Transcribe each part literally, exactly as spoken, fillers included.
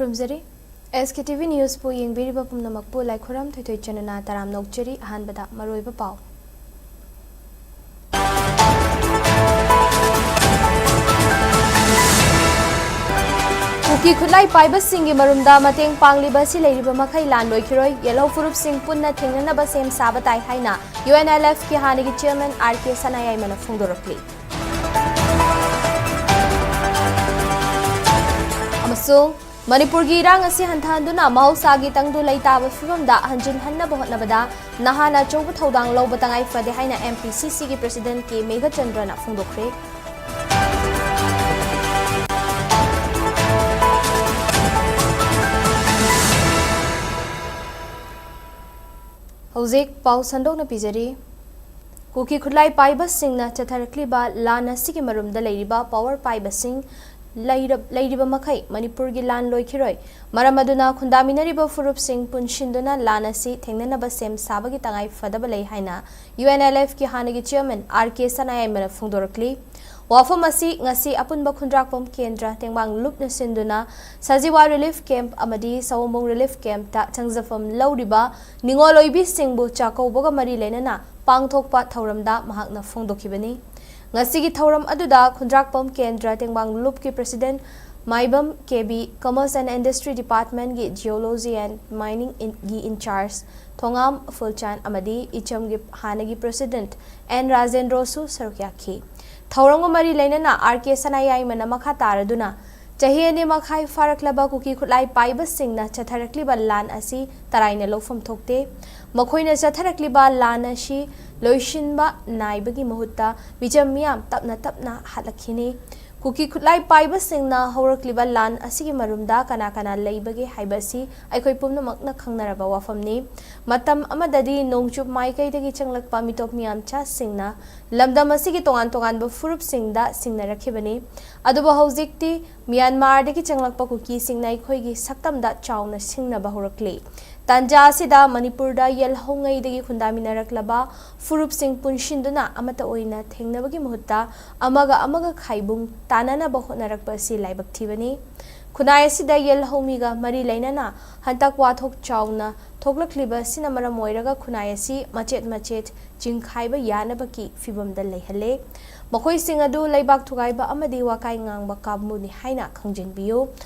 ꯈꯨꯔꯨꯝꯖꯔꯤ꯫ ꯑꯦꯁ ꯀꯦ T V ꯅ꯭ꯌꯨꯁꯄꯨ ꯌꯦꯡꯕꯤꯔꯤꯕ ꯄꯨꯝꯅꯃꯛꯄꯨ ꯂꯥꯏꯈꯨꯔꯝ ꯊꯣꯏꯊꯣꯏ ꯆꯅꯨꯅ ꯇꯔꯥꯝꯅ ꯑꯣꯛꯆꯔꯤ꯫ ꯑꯍꯥꯟꯕꯗ ꯃꯔꯨꯑꯣꯏꯕ ꯄꯥꯎ꯫ ꯀꯨꯀꯤ ꯈꯨꯠꯂꯥꯏ ꯄꯥꯏꯕꯁꯤꯡꯒꯤ ꯃꯔꯨꯝꯗ ꯃꯇꯦꯡ ꯄꯥꯡꯂꯤꯕ ꯑꯁꯤ ꯂꯩꯔꯤꯕ ꯃꯈꯩ ꯂꯥꯟ ꯂꯣꯏꯈꯤꯔꯣꯏ꯫ ꯌꯦꯜꯍꯧ ꯐꯨꯔꯨꯞꯁꯤꯡ ꯄꯨꯟꯅ ꯊꯦꯡꯅꯅꯕ ꯁꯦꯝ ꯁꯥꯕ ꯇꯥꯏ ꯍꯥꯏꯅ ꯌꯨ ꯑꯦꯟ ꯑꯦꯜ ꯑꯦꯐꯀꯤ ꯍꯥꯟꯅꯒꯤ ꯆꯤꯌꯔꯃꯦꯟ ꯑꯥꯔ ꯀꯦ ꯁꯅꯥꯌꯥꯏꯃꯅ ꯐꯣꯡꯗꯣꯔꯛꯂꯤ꯫ ꯑꯃꯁꯨꯡ ꯃꯅꯤꯄꯨꯔꯒꯤ ꯏꯔꯥꯡ ꯑꯁꯤ ꯍꯟꯊꯍꯟꯗꯨꯅ ꯃꯍꯧꯁꯥꯒꯤ ꯇꯪꯗꯨ ꯂꯩꯇꯥꯕ ꯐꯤꯕꯝꯗ ꯍꯟꯖꯤꯟꯍꯟꯅꯕ ꯍꯣꯠꯅꯕꯗ ꯅꯍꯥꯅ ꯑꯆꯧꯕ ꯊꯧꯗꯥꯡ ꯂꯧꯕ ꯇꯉꯥꯏ ꯐꯗꯦ ꯍꯥꯏꯅ ꯑꯦꯝ ꯄꯤ ꯁꯤ ꯁꯤꯒꯤ ꯄ꯭ꯔꯁꯤꯗꯦꯟꯠ ꯀꯦ ꯃꯦꯘꯆꯟꯗ꯭ꯔꯅ ꯐꯣꯡꯗꯣꯛꯈ꯭ꯔꯦ꯫ ꯍꯧꯖꯤꯛ ꯄꯥꯎ ꯁꯟꯗꯣꯛꯅ ꯄꯤꯖꯔꯤ꯫ ꯀꯨꯀꯤ ꯈꯨꯠꯂꯥꯏ ꯄꯥꯏꯕꯁꯤꯡꯅ ꯆꯠꯊꯔꯛꯂꯤꯕ ꯂꯥꯟ ꯑꯁꯤꯒꯤ ꯃꯔꯨꯝꯗ ꯂꯩꯔꯤꯕ ꯄꯥꯋꯔ ꯄꯥꯏꯕꯁꯤꯡ ꯂꯩꯔ-, ꯂꯩꯔꯤꯕ ꯃꯈꯩ ꯃꯅꯤꯄꯨꯔꯒꯤ ꯂꯥꯟ ꯂꯣꯏꯈꯤꯔꯣꯏ꯫ ꯃꯔꯝ ꯑꯗꯨꯅ ꯈꯨꯟꯗꯥꯃꯤꯟꯅꯔꯤꯕ ꯐꯨꯔꯨꯞꯁꯤꯡ ꯄꯨꯟꯁꯤꯟꯗꯨꯅ ꯂꯥꯟ ꯑꯁꯤ ꯊꯦꯡꯅꯅꯕ ꯁꯦꯝ ꯁꯥꯕꯒꯤ ꯇꯉꯥꯏ ꯐꯗꯕ ꯂꯩ ꯍꯥꯏꯅ ꯌꯨ ꯑꯦꯟ ꯑꯦꯜ ꯑꯦꯐꯀꯤ ꯍꯥꯟꯅꯒꯤ ꯆꯤꯌꯔꯃꯦꯟ ꯑꯥꯔ ꯀꯦ ꯁꯅꯥꯌꯥꯏꯃꯅ ꯐꯣꯡꯗꯣꯔꯛꯂꯤ꯫ ꯋꯥꯐꯝ ꯑꯁꯤ ꯉꯁꯤ ꯑꯄꯨꯟꯕ ꯈꯨꯟꯗ꯭ꯔꯥꯛꯄꯝ ꯀꯦꯟꯗ꯭ꯔ ꯇꯦꯡꯕꯥꯡ ꯂꯨꯞꯅ ꯁꯤꯟꯗꯨꯅ ꯁꯖꯤꯋꯥ ꯔꯤꯂꯤꯐ ꯀꯦꯝꯞ ꯑꯃꯗꯤ ꯁꯑꯣꯝꯕꯨꯡ ꯔꯤꯂꯤꯐ ꯀꯦꯝꯞꯇ ꯆꯪꯖꯐꯝ ꯂꯧꯔꯤꯕ ꯅꯤꯉꯣꯜ ꯑꯣꯏꯕꯤꯁꯤꯡꯕꯨ ꯆꯥꯛꯀꯧꯕꯒ ꯃꯔꯤ ꯂꯩꯅꯅ ꯄꯥꯡꯊꯣꯛꯄ ꯊꯧꯔꯝꯗ ꯃꯍꯥꯛꯅ ꯐꯣꯡꯗꯣꯛꯈꯤꯕꯅꯤ꯫ ꯉꯁꯤꯒꯤ ꯊꯧꯔꯝ ꯑꯗꯨꯗ ꯈꯨꯟꯗ꯭ꯔꯥꯛꯄꯝ ꯀꯦꯟꯗ꯭ꯔ ꯇꯦꯡꯕꯥꯡ ꯂꯨꯞꯀꯤ president Maibam K B, commerce and industry ꯗꯤꯄꯥꯔꯠꯃꯦꯟꯠꯒꯤ ꯖꯤꯑꯣꯂꯣꯖꯤ ꯑꯦꯟ ꯃꯥꯏꯅꯤꯡ ꯏꯟ-, ꯒꯤ ꯏꯟꯆꯥꯔꯖ ꯊꯣꯉꯥꯝ ꯐꯨꯜꯆꯥꯟ ꯑꯃꯗꯤ ꯏꯆꯝꯒꯤ ꯍꯥꯟꯅꯒꯤ ꯄ꯭ꯔꯁꯤꯗꯦꯟꯠ ꯑꯦꯟ ꯔꯥꯖꯦꯟꯗ꯭ꯔꯣꯁꯨ ꯁꯔꯨꯛ ꯌꯥꯈꯤ꯫ ꯊꯧꯔꯝꯒ ꯃꯔꯤ ꯂꯩꯅꯅ ꯑꯥꯔ ꯀꯦ ꯁꯅꯥꯌꯥꯏꯃꯅ ꯃꯈꯥ ꯇꯥꯔꯗꯨꯅ, ꯆꯍꯤ ꯑꯅꯤ ꯃꯈꯥꯏ ꯐꯥꯔꯛꯂꯕ ꯀꯨꯀꯤ ꯈꯨꯠꯂꯥꯏ ꯄꯥꯏꯕꯁꯤꯡꯅ ꯆꯠꯊꯔꯛꯂꯤꯕ ꯂꯥꯟ ꯑꯁꯤ ꯇꯔꯥꯏꯅ ꯂꯧꯐꯝ ꯊꯣꯛꯇꯦ꯫ ꯃꯈꯣꯏꯅ ꯆꯠꯊꯔꯛꯂꯤꯕ ꯂꯥꯟ ꯑꯁꯤ ꯂꯣꯏꯁꯤꯟꯕ ꯅꯥꯏꯕꯒꯤ ꯃꯍꯨꯠꯇ ꯃꯤꯆꯝ ꯃꯤꯌꯥꯝ ꯇꯞꯅ ꯇꯞꯅ ꯍꯥꯠꯂꯛꯈꯤꯅꯤ꯫ ꯀꯨꯀꯤ ꯈꯨꯠꯂꯥꯏ ꯄꯥꯏꯕꯁꯤꯡꯅ ꯍꯧꯔꯛꯂꯤꯕ ꯂꯥꯟ ꯑꯁꯤꯒꯤ ꯃꯔꯨꯝꯗ ꯀꯅꯥ ꯀꯅꯥ ꯂꯩꯕꯒꯦ ꯍꯥꯏꯕ ꯑꯁꯤ ꯑꯩꯈꯣꯏ ꯄꯨꯝꯅꯃꯛꯅ ꯈꯪꯅꯔꯕ ꯋꯥꯐꯝꯅꯤ꯫ ꯃꯇꯝ ꯑꯃꯗꯗꯤ ꯅꯣꯡꯆꯨꯞ ꯃꯥꯏꯀꯩꯗꯒꯤ ꯆꯪꯂꯛꯄ ꯃꯤꯇꯣꯞ ꯃꯤꯌꯥꯝꯆꯥꯁꯤꯡꯅ ꯂꯝꯗꯝ ꯑꯁꯤꯒꯤ ꯇꯣꯉꯥꯟ ꯇꯣꯉꯥꯟꯕ ꯐꯨꯔꯨꯞꯁꯤꯡꯗ ꯁꯤꯡꯅꯔꯛꯈꯤꯕꯅꯤ꯫ ꯑꯗꯨꯕꯨ ꯍꯧꯖꯤꯛꯇꯤ ꯃ꯭ꯌꯥꯟꯃꯥꯔꯗꯒꯤ ꯆꯪꯂꯛꯄ ꯀꯨꯀꯤꯁꯤꯡꯅ ꯑꯩꯈꯣꯏꯒꯤ ꯁꯛꯇꯝꯗ ꯆꯥꯎꯅ ꯁꯤꯡꯅꯕ ꯍꯧꯔꯛꯂꯤ꯫ ꯇꯥꯟꯖꯥ ꯑꯁꯤꯗ ꯃꯅꯤꯄꯨꯔꯗ ꯌꯦꯜꯍꯧꯉꯩꯗꯒꯤ ꯈꯨꯟꯗꯥꯃꯤꯟꯅꯔꯛꯂꯕ ꯐꯨꯔꯨꯞꯁꯤꯡ ꯄꯨꯟꯁꯤꯟꯗꯨꯅ ꯑꯃꯠꯇ ꯑꯣꯏꯅ ꯊꯦꯡꯅꯕꯒꯤ ꯃꯍꯨꯠꯇ ꯑꯃꯒ ꯑꯃꯒ ꯈꯥꯏꯕꯨꯡ ꯇꯥꯅꯅꯕ ꯍꯣꯠꯅꯔꯛꯄ ꯑꯁꯤ ꯂꯥꯏꯕꯛ ꯊꯤꯕꯅꯤ꯫ ꯈꯨꯟꯅꯥꯏ ꯑꯁꯤꯗ ꯌꯦꯜꯍꯧꯃꯤꯒ ꯃꯔꯤ ꯂꯩꯅꯅ ꯍꯟꯇꯛ ꯋꯥꯊꯣꯛ ꯆꯥꯎꯅ ꯊꯣꯛꯂꯛꯂꯤꯕ ꯑꯁꯤꯅ ꯃꯔꯝ ꯑꯣꯏꯔꯒ ꯈꯨꯟꯅꯥꯏ ꯑꯁꯤ ꯃꯆꯦꯠ ꯃꯆꯦꯠ ꯆꯤꯡꯈꯥꯏꯕ ꯌꯥꯅꯕꯒꯤ ꯐꯤꯕꯝꯗ ꯂꯩꯍꯜꯂꯦ꯫ ꯃꯈꯣꯏꯁꯤꯡ ꯑꯗꯨ ꯂꯩꯕꯥꯛ ꯊꯨꯒꯥꯏꯕ ꯑꯃꯗꯤ ꯋꯥꯀꯥꯏ ꯉꯥꯡꯕ ꯀꯥꯡꯕꯨꯅꯤ ꯍꯥꯏꯅ ꯈꯪꯖꯤꯟꯕꯤꯌꯨ꯫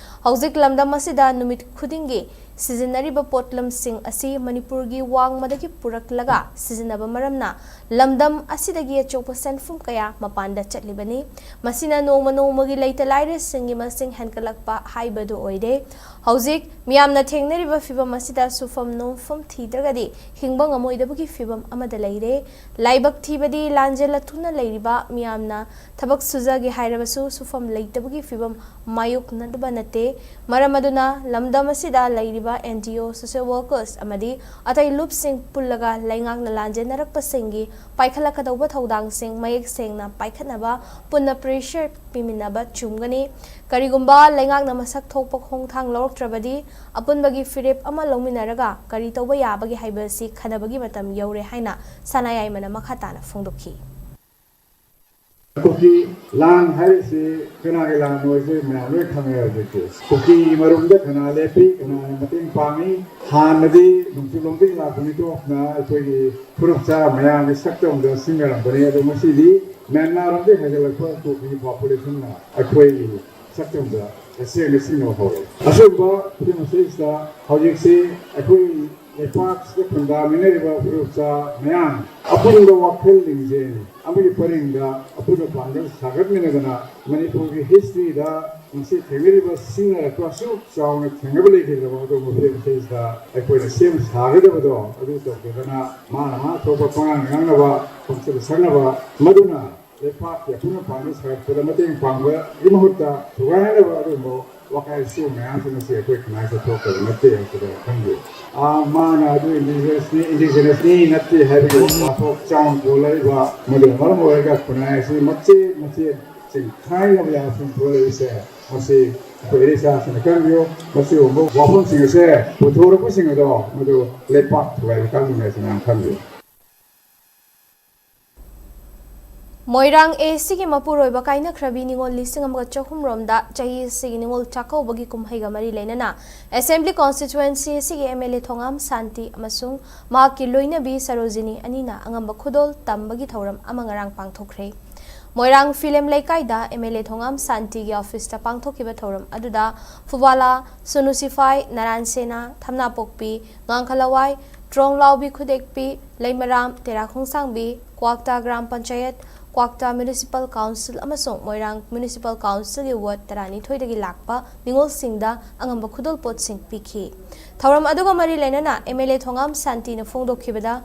ꯍꯧꯖꯤꯛ ꯂꯝꯗꯝ ꯑꯁꯤꯗ ꯅꯨꯃꯤꯠ ꯈꯨꯗꯤꯡꯒꯤ ꯁꯤꯖꯤꯟꯅꯔꯤꯕ ꯄꯣꯠꯂꯝꯁꯤꯡ ꯑꯁꯤ ꯃꯅꯤꯄꯨꯔꯒꯤ ꯋꯥꯡꯃꯗꯒꯤ ꯄꯨꯔꯛꯂꯒ ꯁꯤꯖꯤꯟꯅꯕ ꯃꯔꯝꯅ ꯂꯝꯗꯝ ꯑꯁꯤꯗꯒꯤ ꯑꯆꯧꯕ ꯁꯦꯟꯐꯝ ꯀꯌꯥ ꯃꯄꯥꯟꯗ ꯆꯠꯂꯤꯕꯅꯤ꯫ ꯃꯁꯤꯅ ꯅꯣꯡꯃ ꯅꯣꯡꯃꯒꯤ ꯂꯩꯇ ꯂꯥꯏꯔꯁꯤꯡꯒꯤ ꯃꯁꯤꯡ ꯍꯦꯟꯒꯠꯂꯛꯄ ꯍꯥꯏꯕꯗꯨ ꯑꯣꯏꯔꯦ꯫ ꯍꯧꯖꯤꯛ ꯃꯤꯌꯥꯝꯅ ꯊꯦꯡꯅꯔꯤꯕ ꯐꯤꯚꯝ ꯑꯁꯤꯗ ꯁꯨꯐꯝ ꯅꯣꯝꯐꯝ ꯊꯤꯗ꯭ꯔꯒꯗꯤ ꯍꯤꯡꯕ ꯉꯝꯃꯣꯏꯗꯕꯒꯤ ꯐꯤꯚꯝ ꯑꯃꯗ ꯂꯩꯔꯦ꯫ ꯂꯥꯏꯕꯛ ꯊꯤꯕꯗꯤ ꯂꯥꯟꯖꯦꯜ ꯂꯊꯨꯅ ꯂꯩꯔꯤꯕ ꯃꯤꯌꯥꯝꯅ ꯊꯕꯛ ꯁꯨꯖꯒꯦ ꯍꯥꯏꯔꯕꯁꯨ ꯁꯨꯐꯝ ꯂꯩꯇꯕꯒꯤ ꯐꯤꯚꯝ ꯃꯥꯌꯣꯛꯅꯗꯕ ꯅꯠꯇꯦ꯫ ꯃꯔꯝ ꯑꯗꯨꯅ ꯂꯝꯗꯝ ꯑꯁꯤꯗ ꯂꯩꯔꯤꯕ N G O, social workers ꯑꯃꯗꯤ ꯑꯇꯩ ꯂꯨꯞꯁꯤꯡ ꯄꯨꯜꯂꯒ ꯂꯩꯉꯥꯛꯅ ꯂꯥꯟꯖꯦꯟꯅꯔꯛꯄꯁꯤꯡꯒꯤ ꯄꯥꯏꯈꯠꯂꯛꯀꯗꯧꯕ ꯊꯧꯗꯥꯡꯁꯤꯡ ꯃꯌꯦꯛ ꯁꯦꯡꯅ ꯄꯥꯏꯈꯠꯅꯕ ꯄꯨꯟꯅ pressure ꯄꯤꯃꯤꯟꯅꯕ ꯆꯨꯝꯒꯅꯤ꯫ ꯀꯔꯤꯒꯨꯝꯕ ꯂꯩꯉꯥꯛꯅ ꯃꯁꯛ ꯊꯣꯛꯄ ꯈꯣꯡꯊꯥꯡ ꯂꯧꯔꯛꯇ꯭ꯔꯕꯗꯤ ꯑꯄꯨꯟꯕꯒꯤ ꯐꯤꯔꯦꯞ ꯑꯃ ꯂꯧꯃꯤꯟꯅꯔꯒ ꯀꯔꯤ ꯇꯧꯕ ꯌꯥꯕꯒꯦ ꯍꯥꯏꯕꯁꯤ ꯈꯟꯅꯕꯒꯤ ꯃꯇꯝ ꯌꯧꯔꯦ ꯍꯥꯏꯅ ꯁꯅꯥꯌꯥꯏꯃꯅ ꯃꯈꯥ ꯇꯥꯅ ꯐꯣꯡꯗꯣꯛꯈꯤ꯫ ꯀꯨꯀꯤ ꯂꯥꯟ ꯍꯥꯏꯔꯤꯁꯤ ꯀꯅꯥꯒꯤ ꯂꯥꯟꯅꯣ ꯍꯥꯏꯁꯦ ꯃꯌꯥꯝ ꯂꯣꯏ ꯈꯪꯉꯦ ꯍꯧꯖꯤꯛꯇꯤ꯫ ꯀꯨꯀꯤꯒꯤ ꯃꯔꯨꯝꯗ ꯀꯅꯥ ꯂꯦꯞꯄꯤ, ꯀꯅꯥꯅ ꯃꯇꯦꯡ ꯄꯥꯡꯉꯤ? ꯍꯥꯟꯅꯗꯤ ꯅꯣꯡꯆꯨꯞꯂꯣꯝꯗꯒꯤ ꯂꯥꯛꯄ ꯃꯤꯇꯣꯞꯅ ꯑꯩꯈꯣꯏꯒꯤ ꯐꯨꯔꯨꯞ ꯆꯥ ꯃꯌꯥꯝꯒꯤ ꯁꯛꯇꯝꯗ ꯁꯤꯖꯤꯟꯅꯔꯝꯕꯅꯤ꯫ ꯑꯗꯣ ꯉꯁꯤꯗꯤ ꯃ꯭ꯌꯥꯟꯃꯥꯔꯔꯣꯝꯗꯒꯤ ꯍꯥꯏꯒꯠꯂꯛꯄ ꯀꯨꯀꯤ populationꯅ ꯑꯩꯈꯣꯏꯒꯤ ꯁꯛꯇꯝꯗ ꯁꯦꯡꯅ ꯁꯤꯖꯤꯟꯅꯕ ꯍꯧꯔꯦ꯫ ꯑꯁꯤꯒꯨꯝꯕ ꯐꯤꯕꯝ ꯑꯁꯤꯗ ꯍꯧꯖꯤꯛꯁꯤ ꯑꯩꯈꯣꯏ ꯂꯩꯄꯥꯛꯁꯤꯗ ꯈꯨꯟꯗꯥꯃꯤꯟꯅꯔꯤꯕ ꯐꯨꯔꯨꯞ ꯆꯥ ꯃꯌꯥꯝ ꯑꯄꯨꯟꯕ ꯋꯥꯈꯜ ꯂꯤꯡꯖꯦꯜ ꯑꯃꯒꯤ ꯄꯔꯤꯡꯗ ꯑꯄꯨꯟꯕ ꯄꯥꯡꯒꯜ ꯁꯥꯒꯠꯃꯤꯟꯅꯗꯅ ꯃꯅꯤꯄꯨꯔꯒꯤ historyꯗ ꯉꯁꯤ ꯊꯦꯡꯅꯔꯤꯕ ꯁꯤꯖꯤꯟꯅꯔꯛꯄ ꯑꯁꯨꯛ ꯆꯥꯎꯅ ꯊꯦꯡꯅꯕ ꯂꯩꯈꯤꯗ꯭ꯔꯕ ꯑꯗꯨꯒꯨꯝꯕ ꯐꯤꯕꯝꯁꯤꯗ ꯑꯩꯈꯣꯏꯅ ꯁꯦꯝ ꯁꯥꯒꯗꯕꯗꯣ ꯑꯗꯨ ꯇꯧꯗꯗꯅ ꯃꯥꯅ ꯃꯥ ꯊꯣꯛꯄ ꯄꯉꯥꯡ ꯉꯥꯡꯅꯕ, ꯄꯪꯁꯛ ꯁꯛꯅꯕ, ꯃꯗꯨꯅ ꯂꯩꯄꯥꯛꯀꯤ ꯑꯄꯨꯟꯕ ꯄꯥꯡꯒꯜ ꯁꯥꯒꯠꯄꯗ ꯃꯇꯦꯡ ꯄꯥꯡꯕꯒꯤ ꯃꯍꯨꯠꯇ ꯊꯨꯒꯥꯏꯅꯅꯕ ꯑꯗꯨꯒꯨꯝꯕ ꯋꯥꯈꯜ ꯁꯤꯒꯨꯝꯕ ꯃꯌꯥꯝꯁꯤꯡ ꯑꯁꯤ ꯑꯩꯈꯣꯏ ꯈꯨꯟꯅꯥꯏꯗ ꯊꯣꯛꯇꯕ ꯅꯠꯇꯦ ꯍꯥꯏꯕꯁꯤꯗ ꯈꯪꯖꯩ꯫ ꯑꯥ, ꯃꯥꯅ ꯑꯗꯨ indigenousꯅꯤ, indigenousꯅꯤ ꯅꯠꯇꯦ ꯍꯥꯏꯕꯒꯤ ꯋꯥꯊꯣꯛ ꯆꯥꯎꯅ ꯄꯨꯔꯛꯏꯕ, ꯃꯗꯨꯅ ꯃꯔꯝ ꯑꯣꯏꯔꯒ ꯈꯨꯟꯅꯥꯏ ꯑꯁꯤ ꯃꯆꯦꯠ ꯃꯆꯦꯠ ꯆꯤꯡꯈꯥꯏꯅꯕ ꯌꯥꯕ ꯐꯤꯕꯝ ꯊꯣꯛꯂꯛꯏꯕꯁꯦ, ꯃꯁꯤ ꯑꯩꯈꯣꯏ ꯏꯔꯩꯆꯥꯁꯤꯡꯅ ꯈꯪꯕꯤꯌꯨ꯫ ꯃꯁꯤꯒꯨꯝꯕ ꯋꯥꯐꯝꯁꯤꯡ ꯑꯁꯦ ꯄꯨꯊꯣꯔꯛꯄꯁꯤꯡ ꯑꯗꯣ ꯃꯗꯨ ꯂꯩꯄꯥꯛ ꯊꯨꯒꯥꯏꯕ ꯀꯥꯡꯕꯨꯅꯤ ꯍꯥꯏꯁꯤ ꯃꯌꯥꯝ ꯈꯪꯕꯤꯌꯨ꯫ ꯃꯣꯏꯔꯥꯡ ꯑꯦ ꯁꯤꯒꯤ ꯃꯄꯨꯔꯣꯏꯕ ꯀꯥꯏꯅꯈ꯭ꯔꯕꯤ ꯅꯤꯉꯣꯜ ꯂꯤꯁꯤꯡ ꯑꯃꯒ ꯆꯍꯨꯝ ꯔꯣꯝꯗ ꯆꯍꯤ ꯑꯁꯤꯒꯤ ꯅꯤꯉꯣꯜ ꯆꯥꯛꯀꯧꯕꯒꯤ ꯀꯨꯝꯍꯩꯒ ꯃꯔꯤ ꯂꯩꯅꯅ Assembly Constituency ꯑꯁꯤꯒꯤ M L A ꯊꯣꯉꯥꯝ ꯁꯥꯟꯇꯤ ꯑꯃꯁꯨꯡ ꯃꯍꯥꯛꯀꯤ ꯂꯣꯏꯅꯕꯤ ꯁꯔꯣꯖꯤꯅꯤ ꯑꯅꯤꯅ ꯑꯉꯝꯕ ꯈꯨꯗꯣꯜ ꯇꯝꯕꯒꯤ ꯊꯧꯔꯝ ꯑꯃ ꯉꯔꯥꯡ ꯄꯥꯡꯊꯣꯛꯈ꯭ꯔꯦ꯫ ꯃꯣꯏꯔꯥꯡ ꯐꯤꯂꯝ ꯂꯩꯀꯥꯏꯗ M L A ꯊꯣꯉꯥꯝ ꯁꯥꯟꯇꯤꯒꯤ office ꯇ ꯄꯥꯡꯊꯣꯛꯈꯤꯕ ꯊꯧꯔꯝ ꯑꯗꯨꯗ ꯐꯨꯕꯥꯂꯥ, ꯁꯣꯅꯨ ꯁꯤꯐꯥꯏ, ꯅꯔꯥꯟ ꯁꯦꯅꯥ, ꯊꯝꯅꯥꯄꯣꯛꯄꯤ, ꯉꯥꯡꯈꯂꯋꯥꯏ, ꯇ꯭ꯔꯣꯡꯂꯥꯎꯕꯤ ꯈꯨꯗꯦꯛꯄꯤ, ꯂꯩꯃꯔꯥꯝ, ꯇꯦꯔꯥ ꯈꯣꯡꯁꯥꯡꯕꯤ, ꯀ꯭ꯋꯥꯛꯇꯥ ꯒ꯭ꯔꯥꯝ ꯄꯟꯆꯥꯌꯠ, ꯀ꯭ꯋꯥꯛꯇꯥ Municipal Council ꯑꯃꯁꯨꯡ ꯃꯣꯏꯔꯥꯡ Municipal Council ꯒꯤ ward ꯇꯔꯥꯅꯤꯊꯣꯏꯗꯒꯤ ꯂꯥꯛꯄ ꯅꯤꯉꯣꯜꯁꯤꯡꯗ ꯑꯉꯝꯕ ꯈꯨꯗꯣꯜꯄꯣꯠꯁꯤꯡ ꯄꯤꯈꯤ꯫ ꯊꯧꯔꯝ ꯑꯗꯨꯒ ꯃꯔꯤ ꯂꯩꯅꯅ M L A ꯊꯣꯉꯥꯝ ꯁꯥꯟꯇꯤꯅ ꯐꯣꯡꯗꯣꯛꯈꯤꯕꯗ,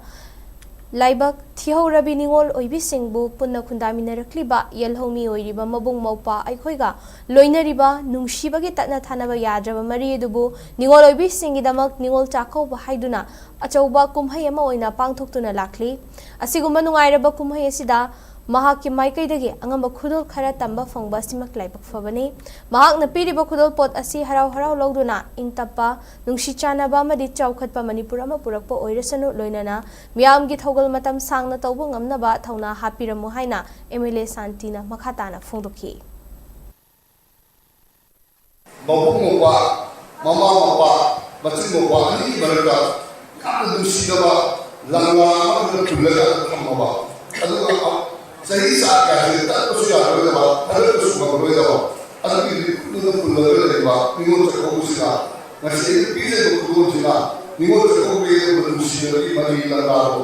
ꯂꯥꯏꯕꯛ ꯊꯤꯍꯧꯔꯕꯤ ꯅꯤꯉꯣꯜ ꯑꯣꯏꯕꯤꯁꯤꯡꯕꯨ ꯄꯨꯟꯅ ꯈꯨꯟꯗꯥꯃꯤꯟꯅꯔꯛꯂꯤꯕ ꯌꯦꯜꯍꯧꯃꯤ ꯑꯣꯏꯔꯤꯕ ꯃꯕꯨꯡ ꯃꯧꯄ꯭ꯋꯥ ꯑꯩꯈꯣꯏꯒ ꯂꯣꯏꯅꯔꯤꯕ ꯅꯨꯡꯁꯤꯕꯒꯤ ꯇꯠꯅ ꯊꯥꯅꯕ ꯌꯥꯗ꯭ꯔꯕ ꯃꯔꯤ ꯑꯗꯨꯕꯨ ꯅꯤꯉꯣꯜ ꯑꯣꯏꯕꯤꯁꯤꯡꯒꯤꯗꯃꯛ ꯅꯤꯉꯣꯜ ꯆꯥꯛꯀꯧꯕ ꯍꯥꯏꯗꯨꯅ ꯑꯆꯧꯕ ꯀꯨꯝꯍꯩ ꯑꯃ ꯑꯣꯏꯅ ꯄꯥꯡꯊꯣꯛꯇꯨꯅ ꯂꯥꯛꯂꯤ꯫ ꯑꯁꯤꯒꯨꯝꯕ ꯅꯨꯡꯉꯥꯏꯔꯕ ꯀꯨꯝꯍꯩ ꯑꯁꯤꯗ ꯃꯍꯥꯛꯀꯤ ꯃꯥꯏꯀꯩꯗꯒꯤ ꯑꯉꯝꯕ ꯈꯨꯗꯣꯜ ꯈꯔ ꯇꯝꯕ ꯐꯪꯕ ꯑꯁꯤꯃꯛ ꯂꯥꯏꯕꯛ ꯐꯕꯅꯤ꯫ ꯃꯍꯥꯛꯅ ꯄꯤꯔꯤꯕ ꯈꯨꯗꯣꯜꯄꯣꯠ ꯑꯁꯤ ꯍꯔꯥꯎ ꯍꯔꯥꯎ ꯂꯧꯗꯨꯅ ꯏꯪ ꯇꯞꯄ, ꯅꯨꯡꯁꯤ ꯆꯥꯟꯅꯕ ꯑꯃꯗꯤ ꯆꯥꯎꯈꯠꯄ ꯃꯅꯤꯄꯨꯔ ꯑꯃ ꯄꯨꯔꯛꯄ ꯑꯣꯏꯔꯁꯅꯨ, ꯂꯣꯏꯅꯅ ꯃꯤꯌꯥꯝꯒꯤ ꯊꯧꯒꯜ ꯃꯇꯝ ꯁꯥꯡꯅ ꯇꯧꯕ ꯉꯝꯅꯕ ꯊꯧꯅꯥ ꯍꯥꯞꯄꯤꯔꯝꯃꯨ ꯍꯥꯏꯅ M L A ꯁꯥꯟꯇꯤꯅ ꯃꯈꯥ ꯇꯥꯅ ꯐꯣꯡꯗꯣꯛꯈꯤ꯫ ꯃꯕꯨꯡ ꯃꯧꯄ꯭ꯋꯥ, ꯃꯃꯥ ꯃꯄꯥ, ꯃꯆꯤꯟ ꯃꯧꯄ꯭ꯋꯥ ꯑꯅꯤꯒꯤ ꯃꯔꯛꯇ ꯌꯥꯝꯅ ꯅꯨꯡꯁꯤꯅꯕ ꯂꯪꯂꯥ ꯑꯃꯈꯛꯇ ꯄꯨꯜꯂꯒ ꯊꯝꯃꯕ, ꯑꯗꯨꯒ ꯆꯍꯤ ꯆꯥ ꯀꯌꯥꯁꯤ ꯇꯠꯄꯁꯨ ꯌꯥꯔꯣꯏꯗꯕ, ꯊꯥꯗꯣꯛꯄꯁꯨ ꯉꯝꯃꯔꯣꯏꯗꯕ, ꯑꯗꯨꯒꯤ ꯂꯤꯈꯨꯠꯇꯨꯗ ꯄꯨꯜꯂꯒ ꯂꯩꯔꯤꯕ ꯅꯤꯉꯣꯜ ꯆꯥꯛꯀꯧꯕꯁꯤꯅ, ꯉꯁꯤ ꯑꯩꯅ ꯄꯤꯖꯔꯤꯕ ꯈꯨꯗꯣꯜꯁꯤꯅ ꯅꯤꯉꯣꯜ ꯆꯥꯛꯀꯧꯕꯒꯤ ꯅꯨꯡꯁꯤꯅꯕꯒꯤ ꯃꯔꯤ ꯂꯪꯂꯥꯗꯣ